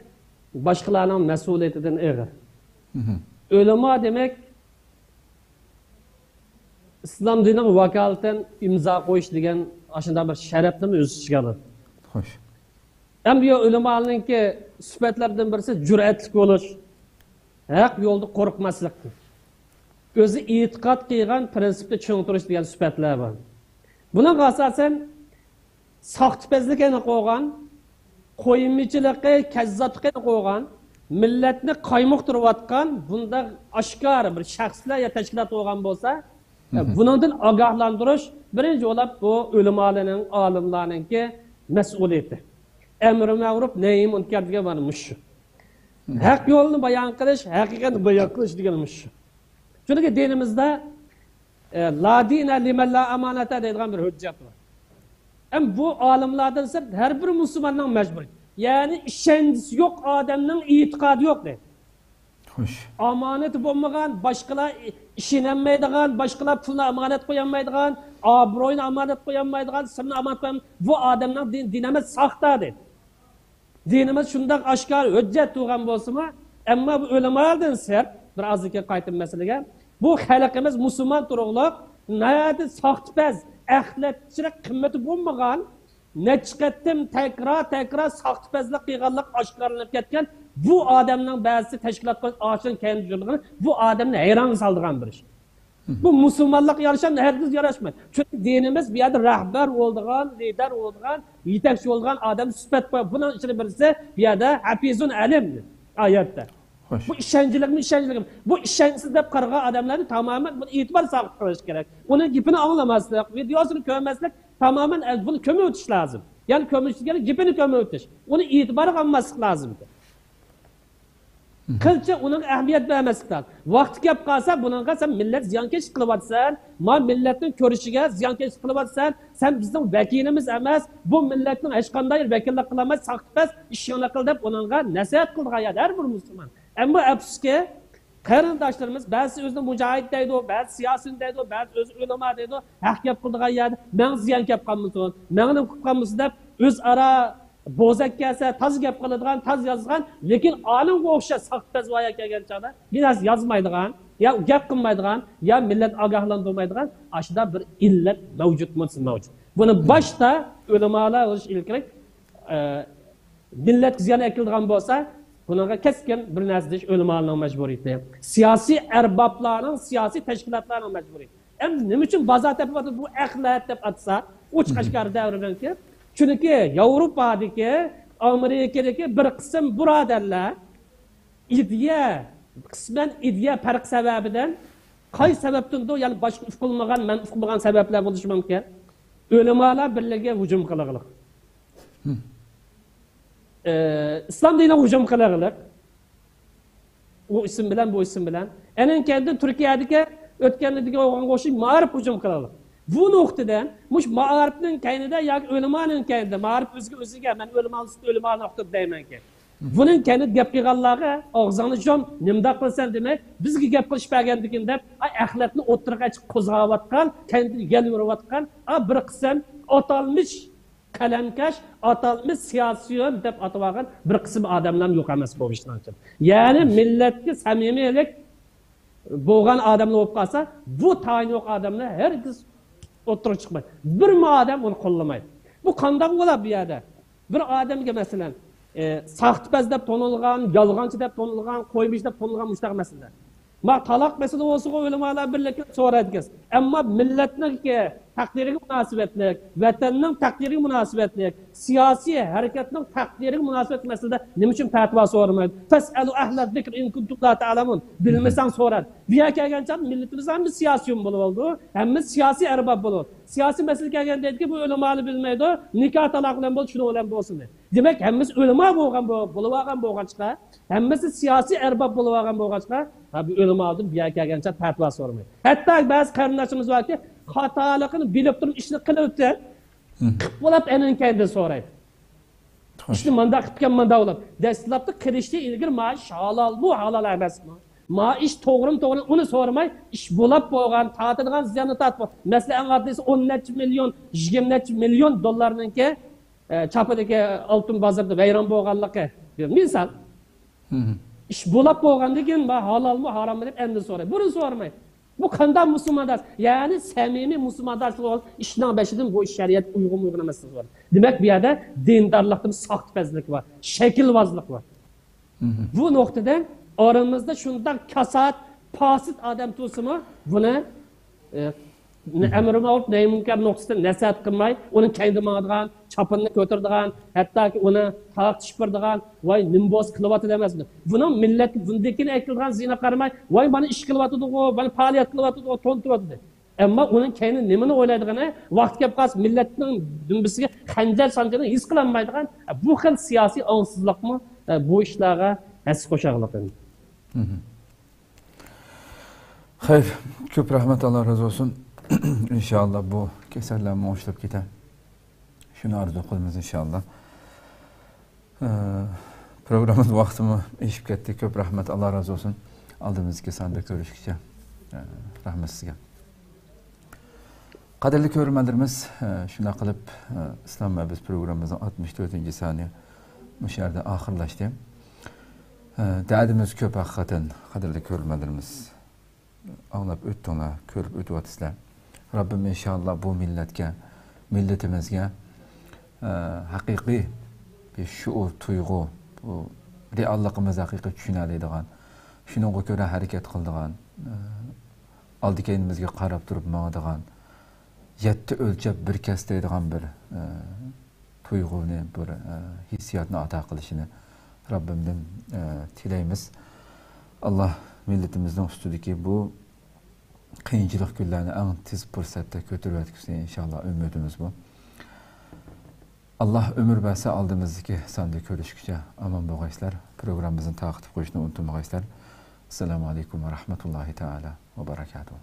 باشقىلارنىڭ مەسئۇلىيىتىدىن ئېغىر. ئۆلىما دېمەك، ئىسلام دىنىنىڭ ۋاكالىتەن ئىمزا قويۇش دېگەن ئاشۇنداق بىر شەرەپنىمۇ ئۆز ئىچىگە ئالىدۇ. خوش. ھەم بۇ ئۆلىمانىڭكى سۈپەتلىرىدىن بىرسى جۈرئەتلىك بولۇش، ھەق يولدا قورقماسلىق، ئۆزى ئېتىقاد قىلغان پىرىنسىپتا چىڭ تۇرۇش دېگەن سۈپەتلەر بار. بۇنىڭغا ئاساسەن، ساختىپەزلىكىنى قوغان، قويمىچىلىقى، كەززاپلىقىنى قوغان، مىللەتنى قايمۇقتۇرۇۋاتقان بۇنداق ئاشكارا بىر شەخسلەر يا تەشكىلات بولغان بولسا، بۇنىڭدىن ئاگاھلاندۇرۇش بىرىنچى بولۇپ بۇ ئۆلىمالارنىڭ، ئالىملارنىڭكى مەسئۇلىيىتى. ئەمرى مەرۇپ، نەھيى مۇنكەر دېگەن مانا مۇشۇ. ھەق يولنى بايان قىلىش، ھەقىقەتنى بايان قىلىش دېگەن مۇشۇ. چۈنكى دىنىمىزدا، ئە، لا دىنە لىمەن لا ئامانەتە دەيدىغان بىر ھۆججەت بار. ھەم بۇ ئالىملاردىن سىرت ھەر بىر مۇسۇلماننىڭ مەجبۇرىي. يەنى ئىشەنچىسى يوق ئادەمنىڭ ئېتىقادى يوق دەيدۇ. خوش. ئامانىتى بولمىغان، باشقىلار ئىشىنەلمەيدىغان، باشقىلار پۇلنى ئامانەت قويالمايدىغان، ئابرۇيىنى ئامانەت قويالمايدىغان، سىرنى ئامانەت قويالمايدىغان، بۇ ئادەمنىڭ دىن، دىن ئەمەس، ساختا دەيدۇ. دىنىمىز شۇنداق ئاشكارا ھۆججەت تۇرغان بولسىمۇ، ئەمما بۇ ئۆلىمالىدىن سىرت، بىر ئازدىن كېيىن قايتىمەن مەسىلىگە، بۇ خەلقىمىز مۇسۇلمان تۇرۇقلۇق ناھايىتى ساختىپەز، ئەخلەتچىلىك قىممىتى بولمىغان، نەچچە قېتىم تەكرار تەكرار ساختىپەزلىك قىلغانلىق ئاشكارىلىنىپ كەتكەن. بۇ ئادەمنىڭ بەزىسى تەشكىلات قىلىپ ئاشۇنى كەينىدە يۈرىدىغىنى بۇ ئادەمنى ھەيرانغا سالىدىغان بىر ئىش. بۇ مۇسۇلمانلىققا يارىشامدۇ؟ ھەرگىز ياراشمايدۇ. چۈنكى دىنىمىز بۇ يەردە رەھبەر بولىدىغان، لىدەر بولىدىغان، يېتەكچى بولىدىغان ئادەم سۈپەت قويغان. بۇنىڭ ئىچىدە بىرسى بۇ يەردە ھەپىزۇن ئەلىم ئايەتتە. خوش. بۇ ئىشەنچلىكمۇ، ئىشەنچلىكمۇ؟ بۇ ئىشەنچسىز دەپ قارىغان ئادەملەرنى تامامەن بۇنى ئېتىبار ساقىت قىلىش كېرەك. ئۇنىڭ گېپىنى ئاڭلىماسلىق، ۋىدېيوسىنى كۆرمەسلىك، تامامەن بۇنى كۆمۈۋېتىش لازىم. يەنى كۆمۈش دېگەن گېپىنى كۆمۈۋېتىش. ئۇنى ئېتىبارغا ئالماسلىق لازىم. قىلچە ئۇنىڭغا ئەھمىيەت بەرمەسلىك لازىم. ۋاقتى كەپ قالسا، بۇنىڭغا سەن مىللەت زىيانكەشلىك قىلىۋاتىسەن، ما مىللەتنىڭ كۆرۈشىگە زىيانكەشلىك قىلىۋاتىسەن، سەن بىزنىڭ ۋەكىلىمىز ئەمەس، بۇ مىللەتنىڭ ھېچقانداق ۋەكىللىك قىلالمايدۇ، ساختىپەز، ئىشىڭنى قىل دەپ ئۇنىڭغا نەسىھەت قىلىدىغان يەردە ھەر بىر مۇسۇلمان. ئەمما ئەپسۇسكى، قېرىنداشلىرىمىز بەزىسى ئۆزىنى مۇجاھىد دەيدۇ، بەزىسى سىياسىيون دەيدۇ، بەزىسى ئۆزى ئۆلىما دەيدۇ، ھەق گەپ قىلىدىغان يەردە ماڭا زىيان كەپ قالمىسۇن، ماڭا نېمە قىلىپ قالمىسۇن دەپ ئۆزئارا بوزەك كەلسە، تازا گەپ قىلىدىغان، تازا يازىدىغان، لېكىن ئانىڭغا ئوخشاش ساختىپەز ۋايا كەلگەن چاغدا بىر نەرسە يازمايدىغان، يا گەپ قىلمايدىغان، يا مىللەتنى ئاگاھلاندۇرمايدىغان ئاشۇنداق بىر ئىللەت مەۋجۇتمۇ؟ مەۋجۇت. بۇنى باشتا ئۆلىمالار بولۇش ئىلگىرى، ئە، مىللەتكە زىيان ئەكېلىدىغان بولسا، بۇنىڭغا كەسكىن بىر نەرسە دېيىش ئۆلىمالارنىڭ مەجبۇرىيىتى. سىياسىي ئەربابلارنىڭ، سىياسىي تەشكىلاتلارنىڭ مەجبۇرىيىتى. ئەمدى نېمە ئۈچۈن بازار تېپىۋاتىدۇ؟ بۇ ئەخلەت دەپ ئاتىسا، ئوچۇق ئاشكارا دەۋرىدىنكى. چۈنكى ياۋروپادىكى، ئامېرىكىدىكى بىر قىسىم بۇرادەرلەر ئىدىيە، قىسمەن ئىدىيە پەرقى سەۋەبىدىن، قايسى سەۋەبتىندۇر، يەنى باشقا ئۇقۇلمىغان، مەن ئۇقمىغان سەۋەبلەر بولۇشى مۇمكىن، ئۆلىمالار بىرلىكىگە ھۇجۇم قىلغىلىق. ئى، ئىسلام دىنىغا ھۇجۇم قىلغىلىق. ئۇ ئىسىم بىلەن، بۇ ئىسىم بىلەن. ئەنىڭ كەينىدىن تۈركىيەدىكى ئۆتكەندىكى بولغانغا ئوخشاش مائارىپ ھۇجۇم قىلىدۇ. بۇ نۇقتىدىن مۇشۇ مائارىپنىڭ كەينىدە ياكى ئۆلىمانىڭ كەينىدە، مائارىپ ئۆزىگە ئۆزىگە، مەن ئۆلىمانىڭ ئۆلىمانىڭ ئۇقتۇرۇپ دەيمەنكى. بۇنىڭ كەينىدە گەپ قىلغانلارغا ئاغزىڭنى يۇم، نېمىنداق قىلىسەن دېمەي، بىزگە گەپ قىلىش بەرگەندىكىن دەپ، ئاي، ئەخلەتنى ئوتتۇرىغا چىقىپ قوزغاۋاتقان، كەينىدىن يەل يۈرۈۋاتقان، ئا، بىر قىسىم ئاتالمىش قەلەمكەش، ئاتالمىش سىياسىيون دەپ ئاتىۋالغان بىر قىسىم ئادەملەرمۇ يوق ئەمەس بۇ ئىشنىڭ ئىچىدە. يەنى مىللەتكە سەمىمىيلىك بولغان ئادەملەر بولۇپ قالسا، بۇ تايىنى يوق ئادەملەر ھەرگىز ئوتتۇرىغا چىقمايدۇ. بىرمۇ ئادەم ئۇنى قوللىمايدۇ. بۇ قانداق بولار بۇ يەردە؟ بىر ئادەمگە، مەسىلەن، ئى، ساختىپەز دەپ تونۇلغان، يالغانچى دەپ تونۇلغان، قويمىش دەپ تونۇلغان مۇشۇنداق مەسىلىلەر. ما تالاق مەسىلە بولسىغۇ، ئۆلىمالار بىرلىكى سورايدىكەنسىز. ئەمما مىللەتنىڭكى تەقدىرىگە مۇناسىۋەتلىك، ۋەتەننىڭ تەقدىرىگە مۇناسىۋەتلىك، سىياسىي ھەرىكەتنىڭ تەقدىرىگە مۇناسىۋەتلىك مەسىلىدە نېمە ئۈچۈن پەتىۋا سورىمايدۇ؟ فاسألوا أهل الذكر إن كنتم لا تعلمون. بىلمىسەڭ سورا. بۇ يەرگە كەلگەن چاغدا مىللىتىمىز ھەممە سىياسىيون بولۇۋالىدۇ، ھەممە سىياسىي ئەرباب بولىدۇ. سىياسىي مەسىلە كەلگەندە دەيدىكى، بۇ ئۆلىمالار بىلمەيدۇ، نىكاھ تالاق بىلەن بولدى، شۇنىڭ بىلەن بولسۇن دەيدۇ. دېمەك، ھەممىسى ئۆلىما بولغان بو-، بولۇۋالغان بولغاچقا، ھەممىسى سىياسىي ئەرباب بولۇۋالغان بولغاچقا، ھە، بۇ ئۆلىمالىدىن بۇ يەرگە كەلگەنچە پەتىۋا سورىمايدۇ. ھەتتا بەزى قېرىنداشلىرىمىز باركى، خاتالىقىنى بىلىپ تۇرۇپ ئىشنى قىلىۋېتىپ، قىپ بولاپ ئەنىڭ كەينىدىن سورايدۇ. ئىشنى مانداق قىپكەن، مانداق بولۇپ. دەسلەپتە قىلىشتىن ئىلگىرى ما ئىش ھالالمۇ، ھالال ئەمەسمۇ؟ ما ئىش توغرىمۇ، توغرا، ئۇنى سورىماي، ئىش بولاپ بولغان، تارتىدىغان زىياننى تارتىپ، مەسىلەن، ئەڭ ئاددىيسى ئون نەچچە مىليون، يىگىرمە نەچچە مىليون دوللارنىڭكى ئە، چاپىدىكى ئالتۇن بازىرىدا ۋەيران بولغانلىقى. مىسال. ئىش بولاپ بولغاندىن كېيىن، ما ھالالمۇ، ھاراممۇ دەپ ئەمدى سوراي. بۇرۇن سورىماي. بۇ قانداق مۇسۇلمانداش؟ يەنى سەمىمىي مۇسۇلمانداشلىق بولغان ئىشنىڭ بېشىدىن بۇ ئىش شەرىئەتكە ئۇيغۇنمۇ، ئۇيغۇن ئەمەسلىكى بار. دېمەك، بۇ يەردە دىندارلىقتىن ساختىپەزلىك بار، شەكىلۋازلىق بار. بۇ نۇقتىدىن ئارىمىزدا شۇنداق كاسات، پاسىت ئادەم تۇرسىمۇ، بۇنى، ئە، ئەمرى مەرۇپ نەھى مۇنكەر نۇقتىسىدىن نەسىھەت قىلماي، ئۇنىڭ كەينىدە ماڭىدىغان، چاپىنىنى كۆتۈرىدىغان، ھەتتاكى ئۇنى تارتىشىپ بېرىدىغان، ۋاي، نېمە بولسا قىلىۋاتىدۇ ئەمەسمۇ؟ بۇنىڭ مىللەتكە بۇندىكىنى ئەكېلىدىغان زىيىنىغا قارىماي، ۋاي، مانا ئىش قىلىۋاتىدىغۇ، مانا پائالىيەت قىلىۋاتىدىغۇ، تونۇتۇۋاتىدۇ. ئەمما ئۇنىڭ كەينىدە نېمىنى ئويلايدىغىنى، ۋاقتى كەپ قالسا مىللەتنىڭ دۈمبىسىگە خەنجەر سانجىغىنى ھېس قىلالمايدىغان، بۇ خىل سىياسىي ئاڭسىزلىقمۇ، بۇ ئىشلارغا ھەسسە قوشاغلىق. خەير، كۆپ رەھمەت، ئاللا رازى بولسۇن. ئىنشائاللا بۇ كېسەللەرمۇ ئوڭشىلىپ كېتەر. شۇنى ئارزۇ قىلىمىز، ئىنشائاللا. ئە، پروگراممىمىز ۋاقتىمۇ ئېشىپ كەتتى. كۆپ رەھمەت، ئاللا رازى بولسۇن. ئالدىمىزدىكى ساندا كۆرۈشكىچە، ئە، رەھمەت سىزگە. قەدىرلىك كۆرۈرمەنلىرىمىز، ئە، شۇنداق قىلىپ، ئە، ئىسلام ۋە بىز پروگراممىمىزنىڭ ئاتمىش تۆتىنچى سانى مۇشۇ يەردە ئاخىرلاشتى. ئە، دەردىمىز كۆپ ھەقىقەتەن، قەدىرلىك كۆرۈرمەنلىرىمىز. ئاڭلاپ ئۆتتۈڭلار، كۆرۈپ ئۆتۈۋاتىسىلەر. رەببىم ئىنشائاللا بۇ مىللەتكە، مىللىتىمىزگە، ئە، ھەقىقىي بىر شۇئۇر، تۇيغۇ، بۇ رېئاللىقىمىزنى ھەقىقىي چۈشىنەلەيدىغان، شۇنىڭغا كۆرە ھەرىكەت قىلىدىغان، ئە، ئالدى كەينىمىزگە قاراپ تۇرۇپ ماڭىدىغان، يەتتە ئۆلچەپ بىر كەس دەيدىغان بىر، ئە، تۇيغۇنى، بىر، ئە، ھېسسىياتنى ئاتا قىلىشىنى رەببىمدىن، ئە، تىلەيمىز. ئاللا مىللىتىمىزنىڭ ئۈستىدىكى بۇ قىيىنچىلىق كۈنلەرنى ئەڭ تېز پۇرسەتتە كۆتۈرۈۋەتكۈسى، ئىنشاللا، ئۈمىدىمىز بۇ. ئاللا ئۆمۈر بەرسە، ئالدىمىزدىكى ساندا كۆرۈشكىچە ئامان بولغايسىلەر. پروگراممىمىزنى تارقىتىپ قويۇشنى ئۇنتۇمىغايسىلەر. ئەسسالامۇ ئەلەيكۇم ۋە رەھمەتۇللاھى تەئالا ۋە بەرەكاتۇھۇ.